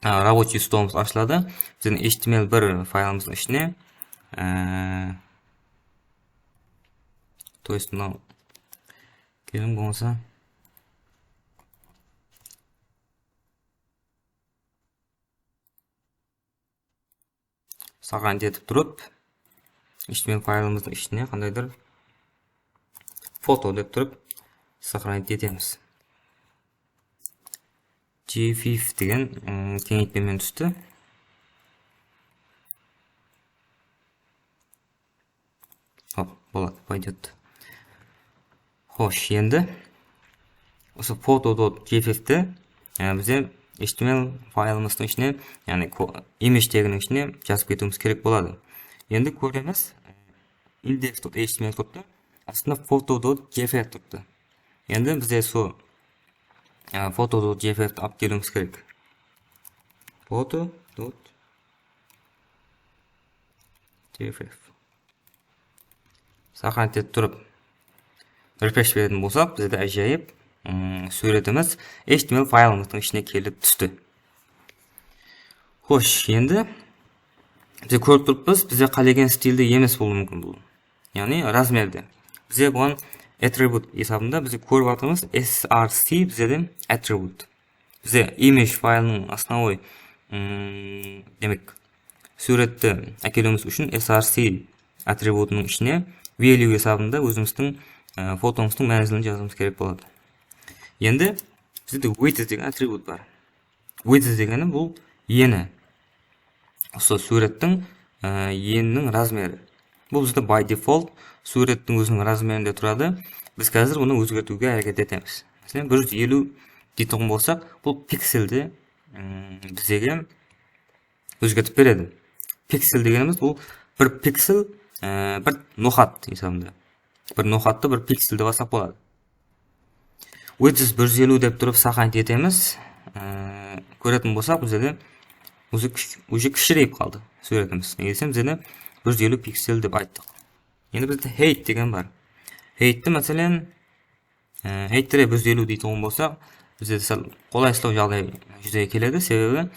a, рабочий stolımız ashıladı. Bizden H T M L bir faylımızdıń ishine, e, то есть mınaw, keliń bolmasa, сохранить etip turıp, H T M L faylımızdıń ishine qandaydur foto dep turıp, сохранить etemiz. JFIF degen, ım, keńeytpe menen tústi. Hop, boladı, пойдёт. Xosh, endi usı foto dot JFIF ti, e, bize H T M L faylımızdıń ishine, yaǵnıy ko-, image teginiń ishine jazıp ketiwimiz kerek boladı. Endi kóremiz, index dot H T M L turıptı, astında foto dot JFIF turıptı. Endi bize so, e, foto dot JFIF ti alıp keliwimiz kerek. Foto dot JFIF. Сохранить etip turıp, refresh beretin bolsaq, bizde ájayıp, ım, súwretimiz H T M L faylımızdıń ishine kelip tústi. Xosh, endi bize kórip turıppız, bize qálegen stilde emes bolıwı múmkin bul. Yaǵnıy razmerde. Bize buǵan atribut esabında bize kórip atırmız src bizde de atribut. Bize image faylınıń основной, ım, demek, súwretti ákeliwimiz ushın src atributınıń ishine value esabında ózimizdiń, e, fotomızdıń mánzilin jazıwımız kerek boladı. Endi bizde width degen atribut bar. Width degeni bul eni. usı súwrettiń, e, eniniń razmeri. Bul bizde by default súwrettiń óziniń razmerinde turadı. Biz házir bunı ózgertiwge háreket etemiz. Máselen, bir júz eliw deytuǵın bolsaq, bul pikseldi, mm, bizge ózgertip beredi. Piksel degenimiz bul bir piksel, e, bir noqat esabında. Bir noqattı bir piksel dep alsaq boladı. Width bir júz eliw dep turıp, saqlanit etemiz. E, kóretin bolsaq, bizde de ózi kish-, уже kishireyip qaldı súwretimiz. Nege desem, bizde de bir júz eliw piksel dep ayttıq. Endi bizde height degen bar. Heightti, máselen, e, heightti de bir júz eliw deytuǵın bolsaq, bizde sál qolaysızlaw jaǵday júzege keledi, sebebi,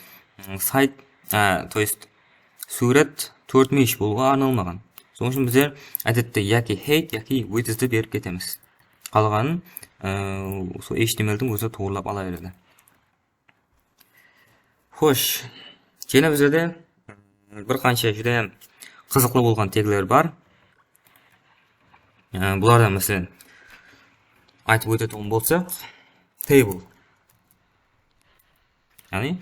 mm, sayt, e, то есть, súwret tórt múyesh bolıwǵa arnalmaǵan. Sonıń ushın bizler, ádette, yaki height, yaki widthti berip ketemiz. Qalǵanın, e, sol H T M L diń ózi tuwrılap ala beredi. Xosh, jáne bizlerde, e, bir qansha júdá hám qızıqlı bolǵan tegler bar. E, bulardan, máselen, aytıp ótetuǵın bolsaq, table. Yaǵnıy,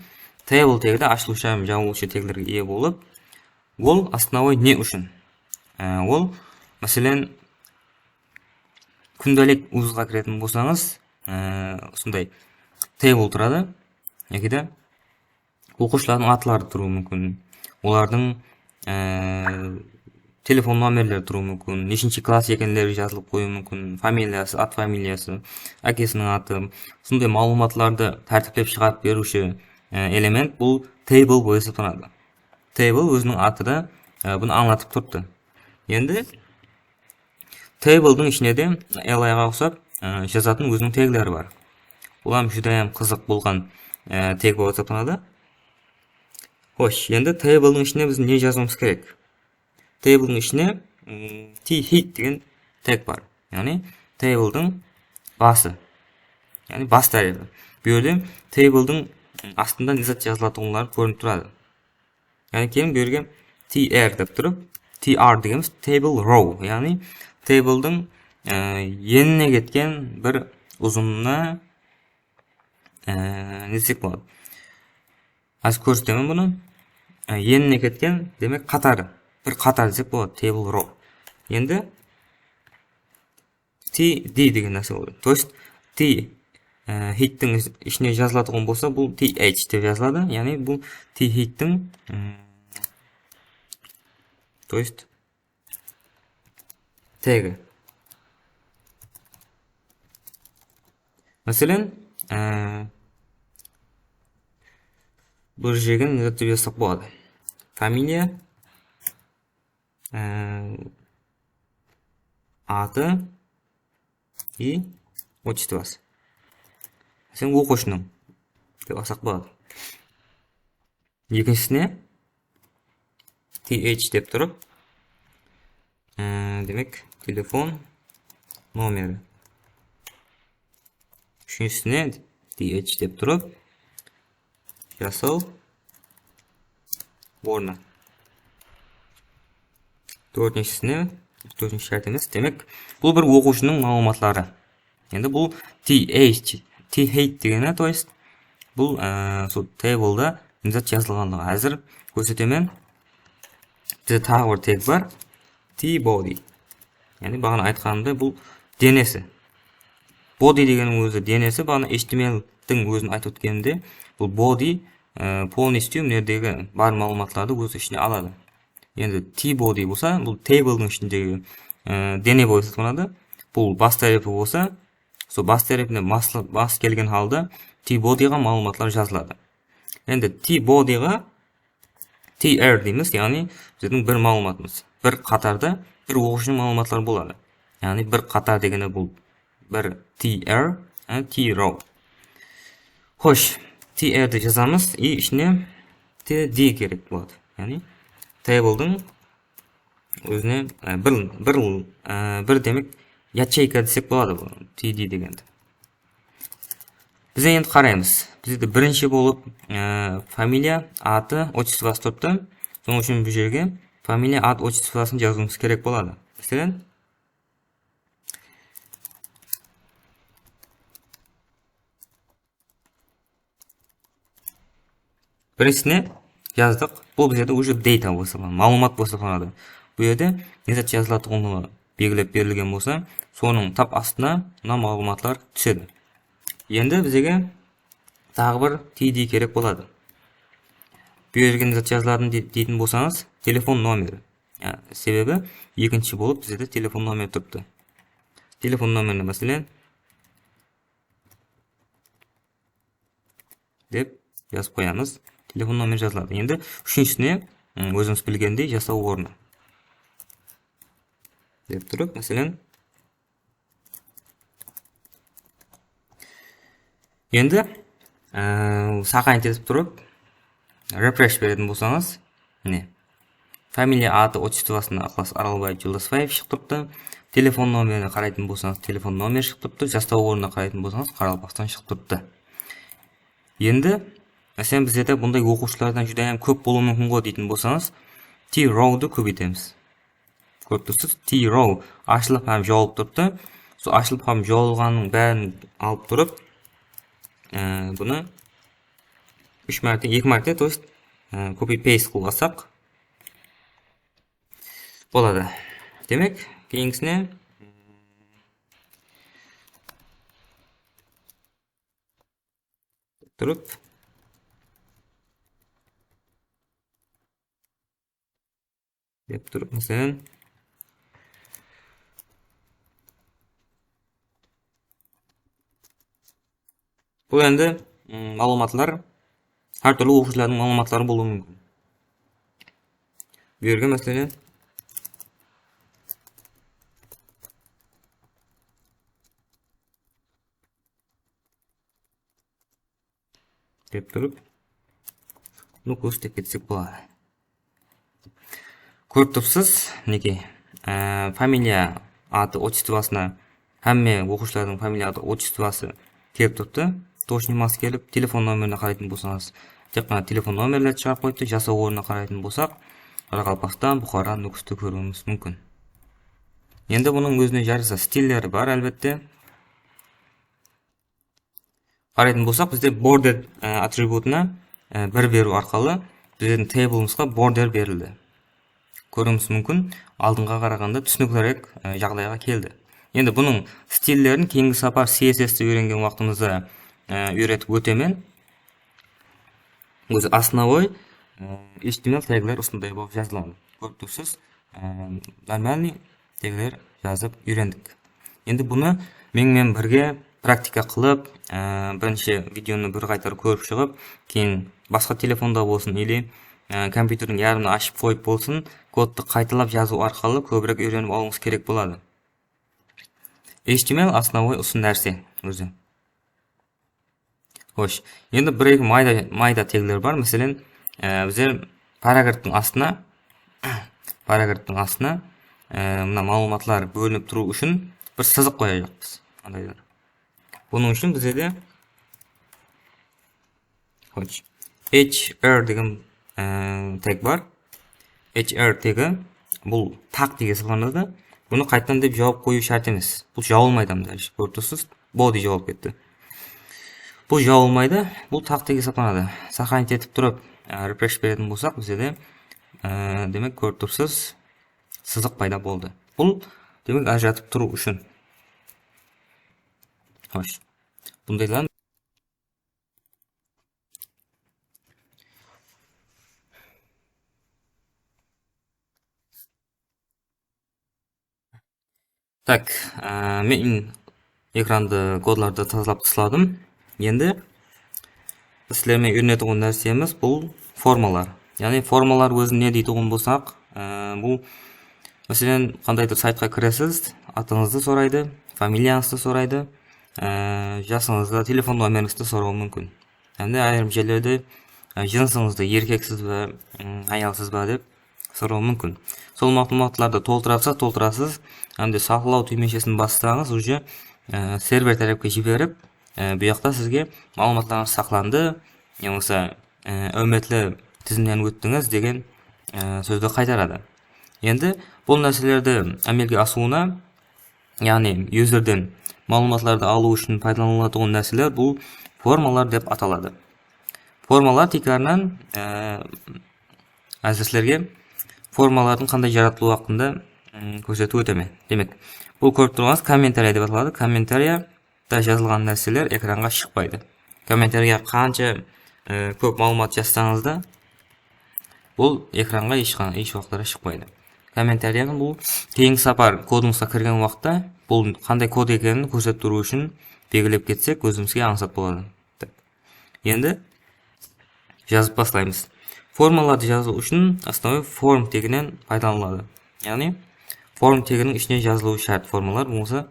table tegi de ashılıwshı hám jabılıwshı teglerge iye bolıp, ol основной ne ushın? E, ol, máselen, kúndelik uzǵa kiretin bolsańız, e, usınday table turadı. Yaki de oqıwshılardıń atları turıwı múmkin. Olardıń, e, telefon nomerleri turıwı múmkin. Neshinshi klass ekenleri jazılıp qoyıwı múmkin. Familiyası, at familiyası, ákesiniń atı. Usınday maǵlıwmatlardı tártiplep shıǵarıp beriwshi, e, element bul table bolıp esaplanadı. Table óziniń atı da, e, bunı ańlatıp turıptı. Endi tabledıń ishine de L I ǵa uqsap, e, jazatın óziniń tegleri bar. Bul hám júdá hám qızıq bolǵan, e, teg bolıp esaplanadı. Xosh, endi tabledıń ishine biz ne jazıwımız kerek? Tabledıń ishine, mm, thead degen teg bar. Yaǵnıy tabledıń bası. Yaǵnıy bas tárepi. Bu jerde tabledıń astında ne zat jazılatuǵınları kórinip turadı. Yaǵnıy, keliń, bu jerge T R dep turıp, T R degenimiz table row, yaǵnıy tabledıń, e, enine ketken bir uzınına, e, ne desek boladı? Házir kórsetemen bunı. E, enine ketken, demek, qatarı. Bir qatar desek boladı, table row. Endi T D degen nárse boladı. То есть, T, e, headtiń is-, ishine jazılatuǵın bolsa, bul T H dep jazıladı. Yaǵnıy, bul T headtiń, mm, то есть, tegi. Máselen, e, bir jerge ne dep jazsaq boladı? Familiya, e, atı i otchestvosı. Sen oqıwshınıń dep alsaq boladı. Ekinshisine T H dep turıp, e, demek, telefon nomeri. Úshinshisine T H dep turıp, jasaw ornı. Tórtinshisine, tórtinshi shárt emes. Demek, bul bir oqıwshınıń maǵlıwmatları. Endi bul T H, T H degeni, то есть, bul, e, sol tableda ne zat jazılǵanlıǵı. Házir kórsetemen. Bizde taǵı bir teg bar. T body. Yaǵnıy, baǵana aytqanımday, bul denesi. Body degeniń ózi denesi, baǵana H T M L-diń ózin aytıp ótkenimde, bul body, e, полностью mına jerdegi bar maǵlıwmatlardı óz ishine aladı. Endi T body bolsa, bul tabledıń ishindegi, e, dene bolıp esaplanadı. Bul bas tárepi bolsa, sol bas tárepine baslı-, bas kelgen halda T bodyǵa maǵlıwmatlar jazıladı. Endi T bodyǵa T R deymiz, yaǵnıy bizlerdiń bir maǵlıwmatımız. Bir qatarda bir oqıwshınıń maǵlıwmatları boladı. Yaǵnıy bir qatar degeni bul bir T R, e, T row. Xosh, T R di jazamız, i ishine T D kerek boladı. Yaǵnıy tabledıń ózine, e, bir, bir, e, bir, demek, yacheyka desek boladı bul, T D degendi. Biz endi qaraymız. Bizde birinshi bolıp, e, familiya, atı, otchestvosı turıptı. Sonıń ushın bul jerge familiya, at, otchestvosın jazıwımız kerek boladı. Máselen, birinshisine jazdıq. Bul bizlerde уже data bolıp esaplanadı, maǵlıwmat bolıp esaplanadı. Bul jerde ne zat jazılatuǵınlıǵı belgilep berilgen bolsa, sonıń tap astına mına maǵlıwmatlar túsedi. Endi bizge taǵı bir T D kerek boladı. Bu jerge ne zat jazıladı de-, deytin bolsańız, telefon nomeri. Ya, sebebi ekinshi bolıp bizde telefon nomeri turıptı. Telefon nomerini, máselen, dep jazıp qoyamız. Telefon nomeri jazıladı. Endi úshinshisine, ım, ózimiz bilgendey, jasaw ornı dep turıp, máselen, endi, e, saqayın etip turıp, refresh beretin bolsańız, mine, familiya atı, otchestvosına Iqlas Aralbaev Joldasbaev shıǵıp turıptı. Telefon nomerine qaraytın bolsańız, telefon nomeri shıǵıp turıptı. Jasaw ornına qaraytın bolsańız, Qaraqalpaqstan shıǵıp turıptı. Endi, máselen, bizlerde bunday oqıwshılardan júdá hám kóp bolıwı múmkin ǵoy deytin bolsańız, T-rowdı kóbeytemiz. Kórip tursız, T-row ashılıp hám jawılıp turıptı. Sol ashılıp hám jawılǵanın bárin alıp turıp, e, bunı úsh márte, eki márte, то есть, e, copy-paste qılıp alsaq boladı. Demek, keyingisine turıp, dep turıp, máselen, bul endi, mm, maǵlıwmatlar, hár túrli oqıwshılardıń maǵlıwmatları bolıwı múmkin. Bu jerge, máselen, dep turıp, Nukus dep ketsek boladı. Kórip turıpsız, minekey, e, familiya atı, otchestvosına, hámme oqıwshılardıń familiya atı, otchestvosı kelip turıptı. Точный mas kelip, telefon nomerine qaraytın bolsańız, tek ǵana telefon nomerlerdi shıǵarıp qoyıptı. Jasaw ornına qaraytın bolsaq, Qaraqalpaqstan, Buxara, Nókisti kóriwimiz múmkin. Endi bunıń ózine jarasa stilleri bar, álbette. Qaraytın bolsaq, bizde border, e, atributına, e, bir beriw arqalı bizlerdiń table'ımızǵa border berildi. Kóriwimiz múmkin, aldınǵıǵa qaraǵanda túsiniklirek, e, jaǵdayǵa keldi. Endi bunıń stillerin keyingi sapar C S S'ti úyrengen waqtımızda, e, úyretip ótemen. Ózi основной, e, H T M L tegler usınday bolıp jazılǵan. Kórip tursız, e, нормальный tegler jazıp úyrendik. Endi bunı meniń menen birge praktika qılıp, e, birinshi videonı bir qaytar kórip shıǵıp, keyin basqa telefonda bolsın ili, e, kompyuterdiń yarımın ashıp qoyıp bolsın, kodtı qaytalap jazıw arqalı kóbirek úyrenip alıwıńız kerek boladı. H T M L основной usı nárse ózi. Xosh, endi bir-eki mayda, mayda tegler bar. Máselen, e, bizler paragraftıń astına, paragraftıń astına, e, mına maǵlıwmatlar bólinip turıw ushın bir sızıq qoyajaqpız. Qandaydur. Bunıń ushın bizde de, xosh, H R degen, e, teg bar. H R tegi bul taq degen esaplanadı. Bunı qaytadan dep jawıp qoyıw shárt emes. Bul jawılmaydı hám de, kórip tursız. Body jawılıp ketti. Bul jawılmaydı, bul taq degen esaplanadı. Сохранить etip turıp, e, refresh beretin bolsaq, bizde de, e, demek, kórip tursız, sızıq payda boldı. Bul, demek, ajıratıp turıw ushın. Xosh. Bundaydan Tak, e, men ekrandı, kodlardı tazalap tasladım. Endi sizler menen úyrenetuǵın nársemiz bul formalar. Yaǵnıy formalar ózi ne deytuǵın bolsaq, e, bul, máselen, qandaydur saytqa kiresiz, atıńızdı soraydı, familiyańızdı soraydı, e, jasıńızdı, telefon nomerińizdi sorawı múmkin. Hám de ayırım jerlerde, e, jınısıńızdı, erkeksiz be, m, hayalsız ba dep sorawı múmkin. Sol maǵlıwmatlardı toltırasız, toltırasız, hám de saqlaw túymeshesin bassańız, уже, e, server tárepke jiberip, e, bu jaqta sizge maǵlıwmatlarıńız saqlandı, yamasa, e, áwmetli dizimnen óttińiz degen, e, sózdi qaytaradı. Endi bul nárselerdi ámelge asıwına, yaǵnıy userden maǵlıwmatlardı alıw ushın paydalanılatuǵın nárseler bul formalar dep ataladı. Formalar tiykarınan, e, házir sizlerge formalardıń qanday jaratılıwı haqqında, mm, kórsetip ótemen. Demek, bul kórip turǵanıńız kommentariya dep ataladı. Kommentariyada jazılǵan nárseler ekranǵa shıqpaydı. Kommentariyaǵa qansha, e, kóp maǵlıwmat jazsańız da, bul ekranǵa hesh qa-, hesh waqıtları shıqpaydı. Kommentariyanı bul keyingi sapar kodıńızǵa kirgen waqıtta bul qanday kod ekenin kórsetip turıw ushın belgilep ketsek, ózimizge ańsat boladı. Tak. Endi jazıp baslaymız. Formalardı jazıw ushın основной form teginen paydalanıladı. Yaǵnıy form teginiń ishine jazılıwı shárt formalar, bolmasa,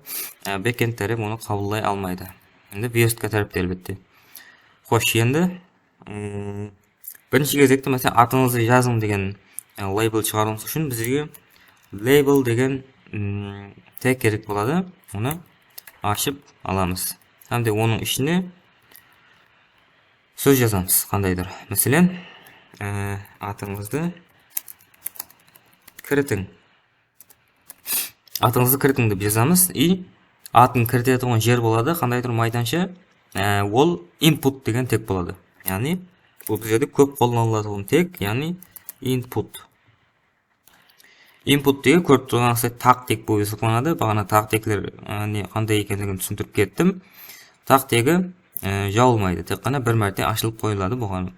e, backend tárep onı qabıllay almaydı. Endi verstka tárepte, álbette. Xosh, endi, mm, birinshi gezekte, máselen, atıńızdı jazıń degen, e, label shıǵarıwımız ushın bizge label degen, mm, tag kerek boladı. Onı ashıp alamız. Hám de onıń ishine sóz jazamız, qandaydur. Máselen, e, atıńızdı kiritiń. Atıńızdı kiritiń dep jazamız. I atın kiritetuǵın jer boladı, qandaydur maydansha, e, ol input degen teg boladı. Yaǵnıy, bul bizlerde kóp qollanılatuǵın teg, yaǵnıy input. Input tegi kórip turǵanıńızday taq teg bolıp esaplanadı. Baǵana taq tegler, e, ne, qanday ekenligin túsindirip kettim. Taq tegi, e, jawılmaydı, tek ǵana bir márte ashılıp qoyıladı buǵan.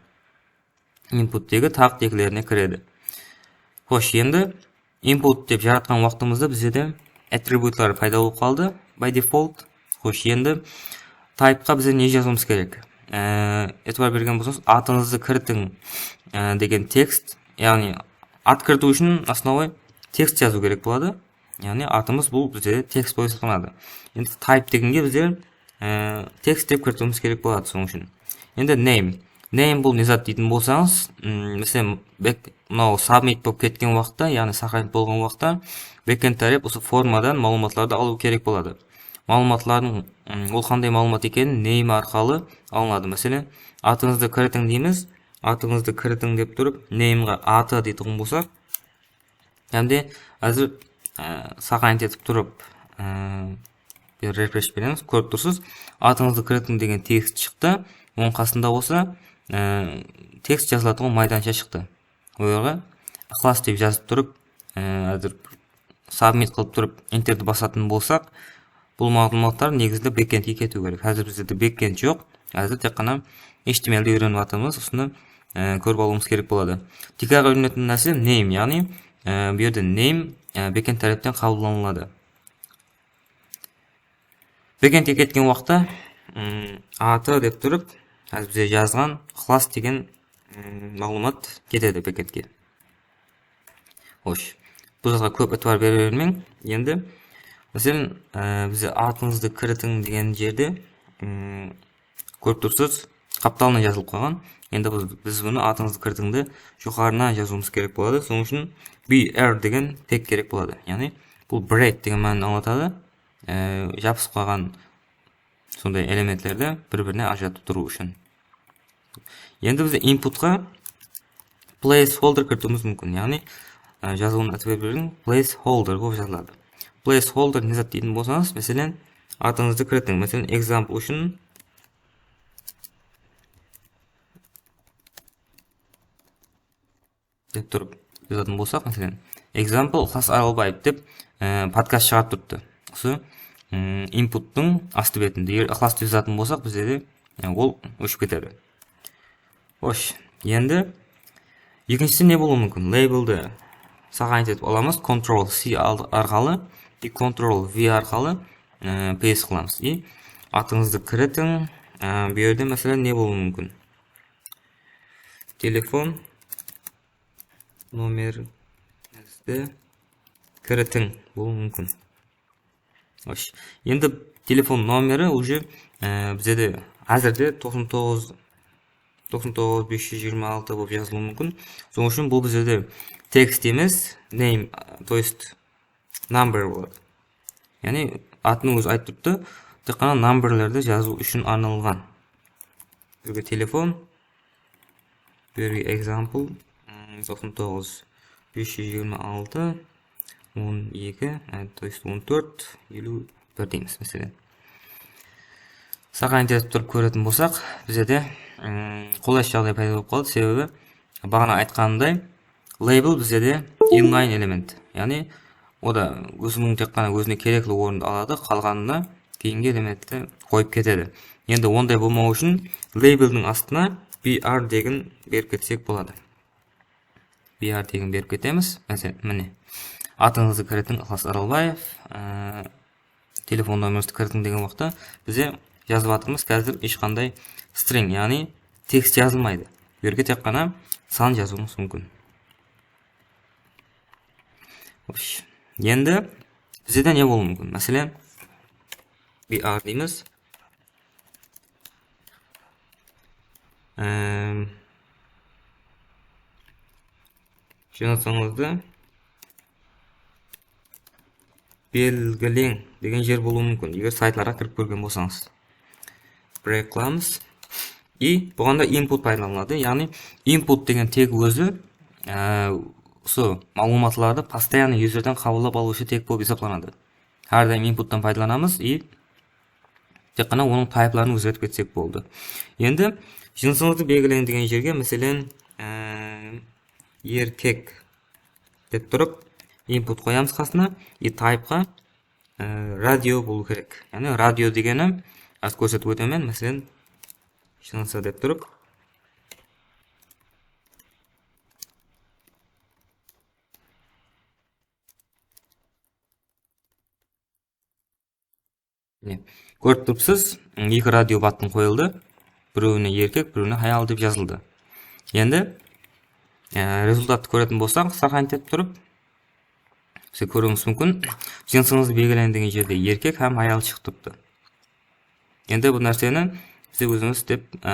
Input tegi taq teglerine kiredi. Xosh, endi input dep jaratqan waqtımızda bizde de atributlar payda bolıp qaldı by default. Xosh, endi typeqa bizde ne jazıwımız kerek? E, itibar bergen bolsańız, atıńızdı kiritiń, e, degen tekst, yaǵnıy at kiritiw ushın основной tekst jazıw kerek boladı. Yaǵnıy atımız bul bizde tekst bolıp esaplanadı. Endi type degenge bizler, e, tekst dep kiritiwimiz kerek boladı sonıń ushın. Endi name. Name bul ne zat deytin bolsańız, mm, máselen, bek-, mınaw submit bolıp ketken waqıtta, yaǵnıy сохранить bolǵan waqıtta backend tárep usı formadan maǵlıwmatlardı alıw kerek boladı. Maǵlıwmatlardıń, mm, ol qanday maǵlıwmat ekenin name arqalı alınadı. Máselen, atıńızdı kiritiń deymiz. Atıńızdı kiritiń dep turıp, nameǵa atı deytuǵın bolsaq, hám de házir, e, сохранить etip turıp, e, bir refresh beremiz. Kórip tursız, atıńızdı kiritiń degen tekst shıqtı. Onıń qasında bolsa, e, tekst jazılatuǵın maydansha shıqtı. Olarǵa ıqlas dep jazıp turıp, e, házir submit qılıp turıp, enterdi basatın bolsaq, bul maǵlıwmatlar negizinde backendke ketiw kerek. Házir bizde de backend joq. Házir tek ǵana H T M L di úyrenip atırmız. Usını, e, kórip alıwımız kerek boladı. Tiykarǵı úyrenetuǵın nárse name, yaǵnıy, e, bul jerde name, e, backend tárepten qabıllanıladı. Backendke ketken waqıtta, mm, atı dep turıp, házir bizge jazǵan ıqlas degen, mm, maǵlıwmat ketedi backendke. Xosh, bul zatqa kóp itibar bere bermeń. Endi, máselen, e, bizde atıńızdı kiritiń degen jerde, mm, kórip tursız, qaptalına jazılıp qalǵan. Endi biz, biz bunı atıńızdı kiritińdi joqarına jazıwımız kerek boladı. Sonıń ushın B R degen teg kerek boladı. Yaǵnıy, bul break degen mánini ańlatadı. E, jabısıp qalǵan sonday elementlerdi bir-birine ajıratıp turıw ushın. Endi biz inputqa placeholder kiritiwimiz múmkin. Yaǵnıy, e, jazıwın itibar beriń, placeholder bolıp jazıladı. Placeholder ne zat deytin bolsańız, máselen, atıńızdı kiritiń. Máselen, example ushın dep turıp jazatın bolsaq, máselen, example Iqlas Aralbaev dep, e, podkast shıǵarıp turıptı. Usı, mm, inputtıń astı betinde. Eger Iqlas dep jazatın bolsaq, bizde de, e, ol óship ketedi. Xosh, endi ekinshisi ne bolıwı múmkin? Labeldi сохранить etip alamız, Ctrl C al-, arqalı, и Ctrl V arqalı, e, paste qılamız. И atıńızdı kiritiń, e, bul jerde, máselen, ne bolıwı múmkin? Telefon nomerińizdi kiritiń bolıwı múmkin. Xosh. Endi telefon nomeri уже, e, bizde de házirde toqsan toǵız, toqsan toǵız, bes júz jigirma altı bolıp jazılıwı múmkin. Sonıń ushın bul bizde de tekst emes, name, то есть number boladı. Yaǵnıy, atınıń ózi aytıp turıptı, tek ǵana numberlerdi jazıw ushın arnalǵan. Bizge telefon, bul jerge example, mm, toqsan toǵız, bes júz jigirma altı, on eki, e, то есть on tórt, eliw bir deymiz, máselen. Saqlanıp turıp kóretin bolsaq, bizde de, mm, qolaysız jaǵday payda bolıp qaldı. Sebebi, baǵana aytqanımday, label bizde de inline element. Yaǵnıy, o da óziniń tek ǵana ózine kerekli orındı aladı, qalǵanına keyingi elementti qoyıp ketedi. Endi onday bolmawı ushın labeldiń astına B R degin berip ketsek boladı. B R degin berip ketemiz. Máselen, mine. Atıńızdı kiritiń, Iqlas Aralbaev. Ee, telefon nomerińizdi kiritiń degen waqıtta bize jazıp atırmız házir hesh qanday string, yaǵnıy tekst jazılmaydı. Bu jerge tek ǵana san jazıwımız múmkin. Xosh. Endi bizde ne bolıwı múmkin? Máselen, B R deymiz. Em, jınısıńızdı belgileń degen jer bolıwı múmkin, eger saytlarǵa kirip kórgen bolsańız. Break qılamız. I buǵanda input paydalanıladı. Yaǵnıy input degen teg ózi, e, usı maǵlıwmatlardı постоянно yuzerden qabıllap alıwshı teg bolıp esaplanadı. Hár dayım inputtan paydalanamız, i tek ǵana onıń taypların ózgertip ketsek boldı. Endi jınısıńızdı belgileń degen jerge, máselen, e, erkek dep turıp, input qoyamız qasına, i taypqa, e, radio bolıwı kerek. Yaǵnıy radio degeni, az kórsetip ótemen, máselen, jınısı dep turıp, Mine, kórip turıpsız, eki radio battın qoyıldı. Birewine erkek, birewine hayal dep jazıldı. Endi, e, rezultattı kóretin bolsaq, сохранить etip turıp, siz kóriwińiz múmkin, jınısıńızdı belgileń degen jerde erkek hám hayal shıǵıp turıptı. Endi bul nárseni biz ózimiz dep, e,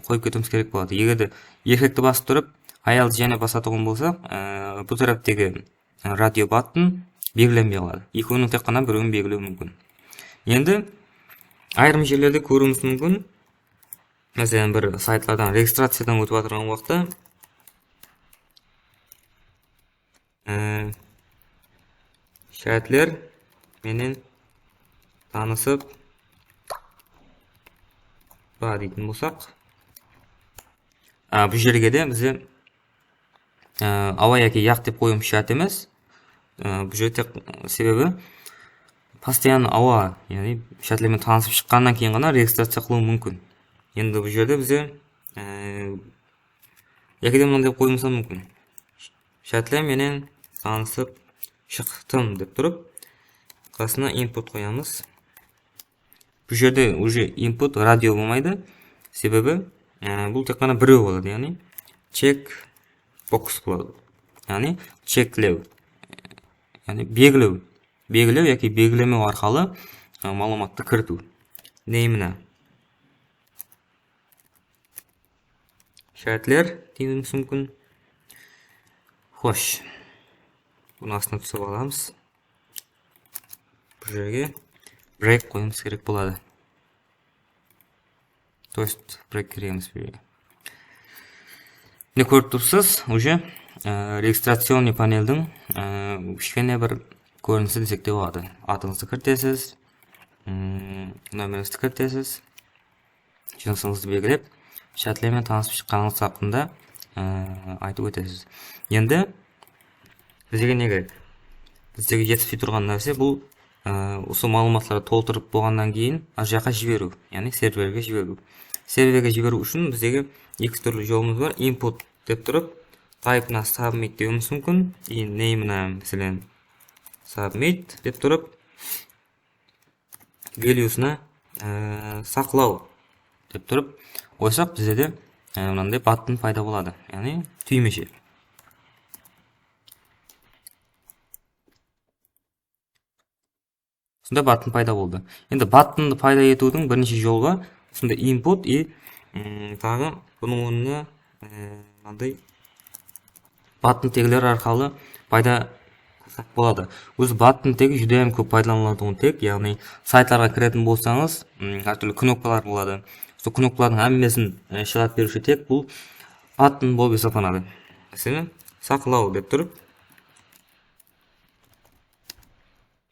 qoyıp ketiwimiz kerek boladı. Eger de erkekti basıp turıp, hayaldı jáne basatuǵın bolsaq, e, bul táreptegi radio battın belgilenbey qaladı. Ekewiniń tek ǵana birewin belgilew múmkin. Endi ayırım jerlerde kóriwimiz múmkin. Máselen, bir saytlardan registraciyadan ótip atırǵan waqıtta, e, shártler menen tanısıp pa deytin bolsaq, a, bul jerge de bize, e, awa yaki yaq dep qoyıwımız shárt emes. E, bul jerde tek, sebebi постоянно awa, yaǵnıy shártler menen tanısıp shıqqannan keyin ǵana registraciya qılıw múmkin. Endi bul jerde bize, e, yaki de mınanday qoyıwımız da múmkin. Shártler menen tanısıp shıqtım dep turıp, qasına input qoyamız. Bul jerde уже input radio bolmaydı. Sebebi, e, bul tek ǵana birew boladı, yaǵnıy check box boladı. Yaǵnıy cheklew. Yaǵnıy belgilew. Belgilew yaki belgilemew arqalı, e, maǵlıwmattı kiritiw. Name'ına shártler deyimiz múmkin. Xosh. Bunı astına túsirip alamız. Bul jerge break qoyıwımız kerek boladı. То есть break kerekmiz bul jerge. Mine, kórip turıpsız, уже, e, registracionnıy paneldiń, e, kishkene bir kórinisi desek te boladı. Atıńızdı kiritesiz, mm, nomerińizdi kiritesiz, jınısıńızdı belgilep, shártler menen tanısıp shıqqanıńız haqqında, e, aytıp ótesiz. Endi bizge ne kerek? Bizge jetispey turǵan nárse bul, e, usı maǵlıwmatlardı toltırıp bolǵannan keyin, al, jaqqa jiberiw, yaǵnıy serverge jiberiw. Serverge jiberiw ushın bizge eki túrli jolımız bar. Input dep turıp, type'ına submit dewimiz múmkin. I name'ına, máselen, submit dep turıp, value'sına, e, saqlaw dep turıp qoysaq, bizde de, e, mınanday button payda boladı. Yaǵnıy túymeshe. Usınday button payda boldı. Endi buttondı payda etiwdiń bir neshe jolı bar. Usınday input i, mm, taǵı bunıń ornına, e, mınanday button tegler arqalı payda qılsaq boladı. Ózi button tegi júdá hám kóp paydalanılatuǵın teg, yaǵnıy saytlarǵa kiretin bolsańız, mm, hár túrli knopkalar boladı. Sol knopkalardıń hámmesin, e, shıǵarıp beriwshi teg bul button bolıp esaplanadı. Máselen, saqlaw dep turıp,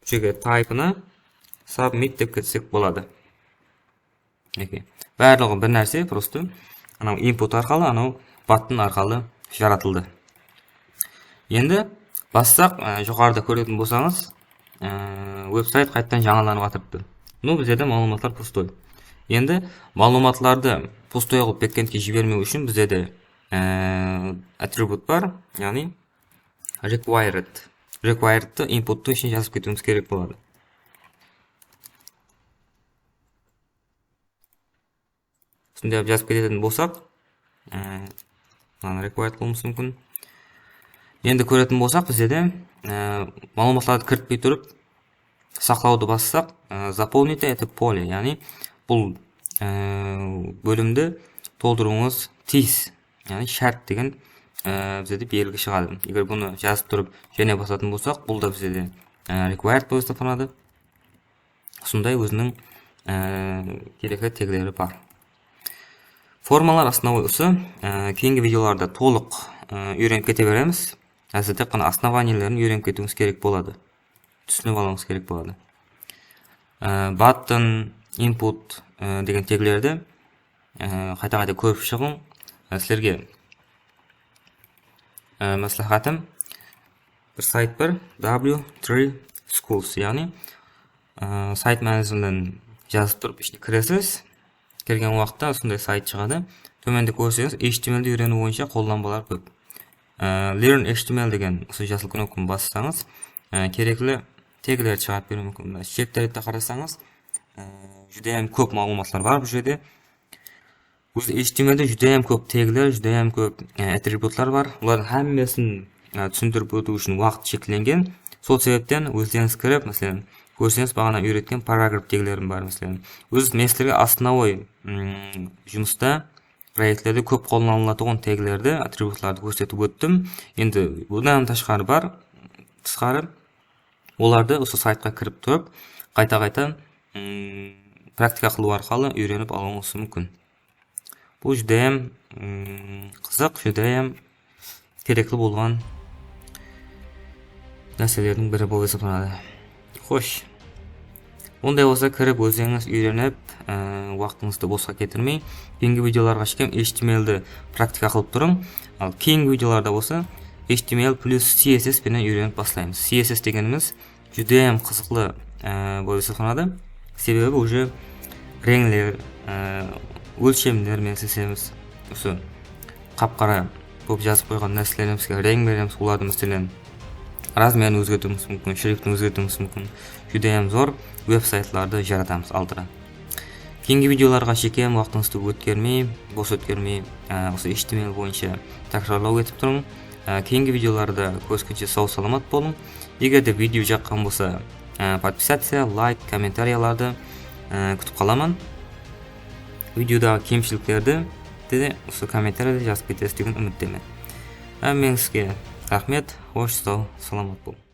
bul jerge type'ına submit dep ketsek boladı. Minekey. Barlıǵı bir nárse, prosto anaw input arqalı, anaw button arqalı jaratıldı. Endi bassaq, e, joqarıda kóretin bolsańız, e, websayt qaytadan jańalanıp atırıptı. Ну, bizlerde maǵlıwmatlar pustoy. Endi maǵlıwmatlardı pustoy qılıp backendke jibermew ushın bizlerde, e, atribut bar, yaǵnıy required. Requiredtı inputtıń ishine jazıp ketiwimiz kerek boladı. Usınday qılıp jazıp ketetin bolsaq, e, mınanı required qılıwımız múmkin. Endi kóretin bolsaq, bizde de, e, maǵlıwmatlardı kiritpey turıp, saqlawdı bassaq, e, заполните это поле, yaǵnıy bul, e, bólimdi toltırıwıńız tiyis, yaǵnıy shárt degen, e, bizde de belgi shıǵadı. Eger bunı jazıp turıp jáne basatın bolsaq, bul da bizde de, e, required bolıp esaplanadı. Usınday óziniń, e, kerekli tegleri bar. Formalar основной usı, e, keyingi videolarda tolıq, e, úyrenip kete beremiz. Házir tek ǵana основаниелерин úyrenip ketiwińiz kerek boladı. Túsinip alıwıńız kerek boladı. E, button, input, e, degen teglerdi, e, qayta-qayta kórip shıǵıń. E, sizlerge, e, másláhátim, bir sayt bar, W three Schools, yaǵnıy, e, sayt mánizinden jazıp turıp, ishine kiresiz. Kirgen waqıtta usınday sayt shıǵadı. Tómende kórseńiz, H T M L di úyreniw boyınsha qollanbalar kóp. E, Learn H T M L degen usı jasıl knopkanı bassańız, e, kerekli teglerdi shıǵarıp beriwi múmkin. Mına shep tárepte qarasańız, e, júdayam kóp maǵlıwmatlar bar bul jerde. Ózi H T M L de júdayam kóp tegler, júdayam kóp, e, atributlar bar. Bulardıń hámmesin, e, túsindirip ótiw ushın waqıt sheklengen. Sol sebepten ózlerińiz kirip, máselen, kórseńiz, baǵana úyretken paragraf teglerim bar, máselen. Óz men sizlerge основной, mm, jumısta, proektlerde kóp qollanılatuǵın teglerdi, atributlardı kórsetip óttim. Endi bunnan tashqarı bar, tısqarı. Olardı usı saytqa kirip turıp, qayta-qayta, mm, praktika qılıw arqalı úyrenip alıwıńız múmkin. Bul júdayam, mm, qızıq, júdayam kerekli bolǵan nárselerdiń biri bolıp esaplanadı. Xosh. Onday bolsa kirip ózińiz úyrenip, e, waqtıńızdı bosqa ketirmey, keyingi videolarǵa shekem H T M L di praktika qılıp turıń. Al keyingi videolarda bolsa H T M L plus C S S penen úyrenip baslaymız. C S S degenimiz júdayam qızıqlı, e, bolıp esaplanadı. Sebebi, уже reńler, e, ólshemler menen islesemiz. Usı qap-qara bolıp jazıp qoyǵan nárselerimizge reń beremiz, olardı, máselen, razmerin ózgertiwimiz múmkin, shriftin ózgertiwimiz múmkin. Júdayam zor veb-saytlardı jaratamız aldıra. Keyingi videolarǵa shekem waqtıńızdı ótkermey, bos ótkermey, e, usı H T M L boyınsha tákirarlaw etip turıń. E, keyingi videolarda kóriskenshe saw-salamat bolıń. Eger de video jaqqan bolsa, e, podpisaciya, layk, kommentariyalardı, e, kútip qalaman. Videodaǵı kemshiliklerdi de usı kommentariyada jazıp ketesiz degen úmittemen. Hámmeńizge raxmet, xosh, saw, salamat bolıń.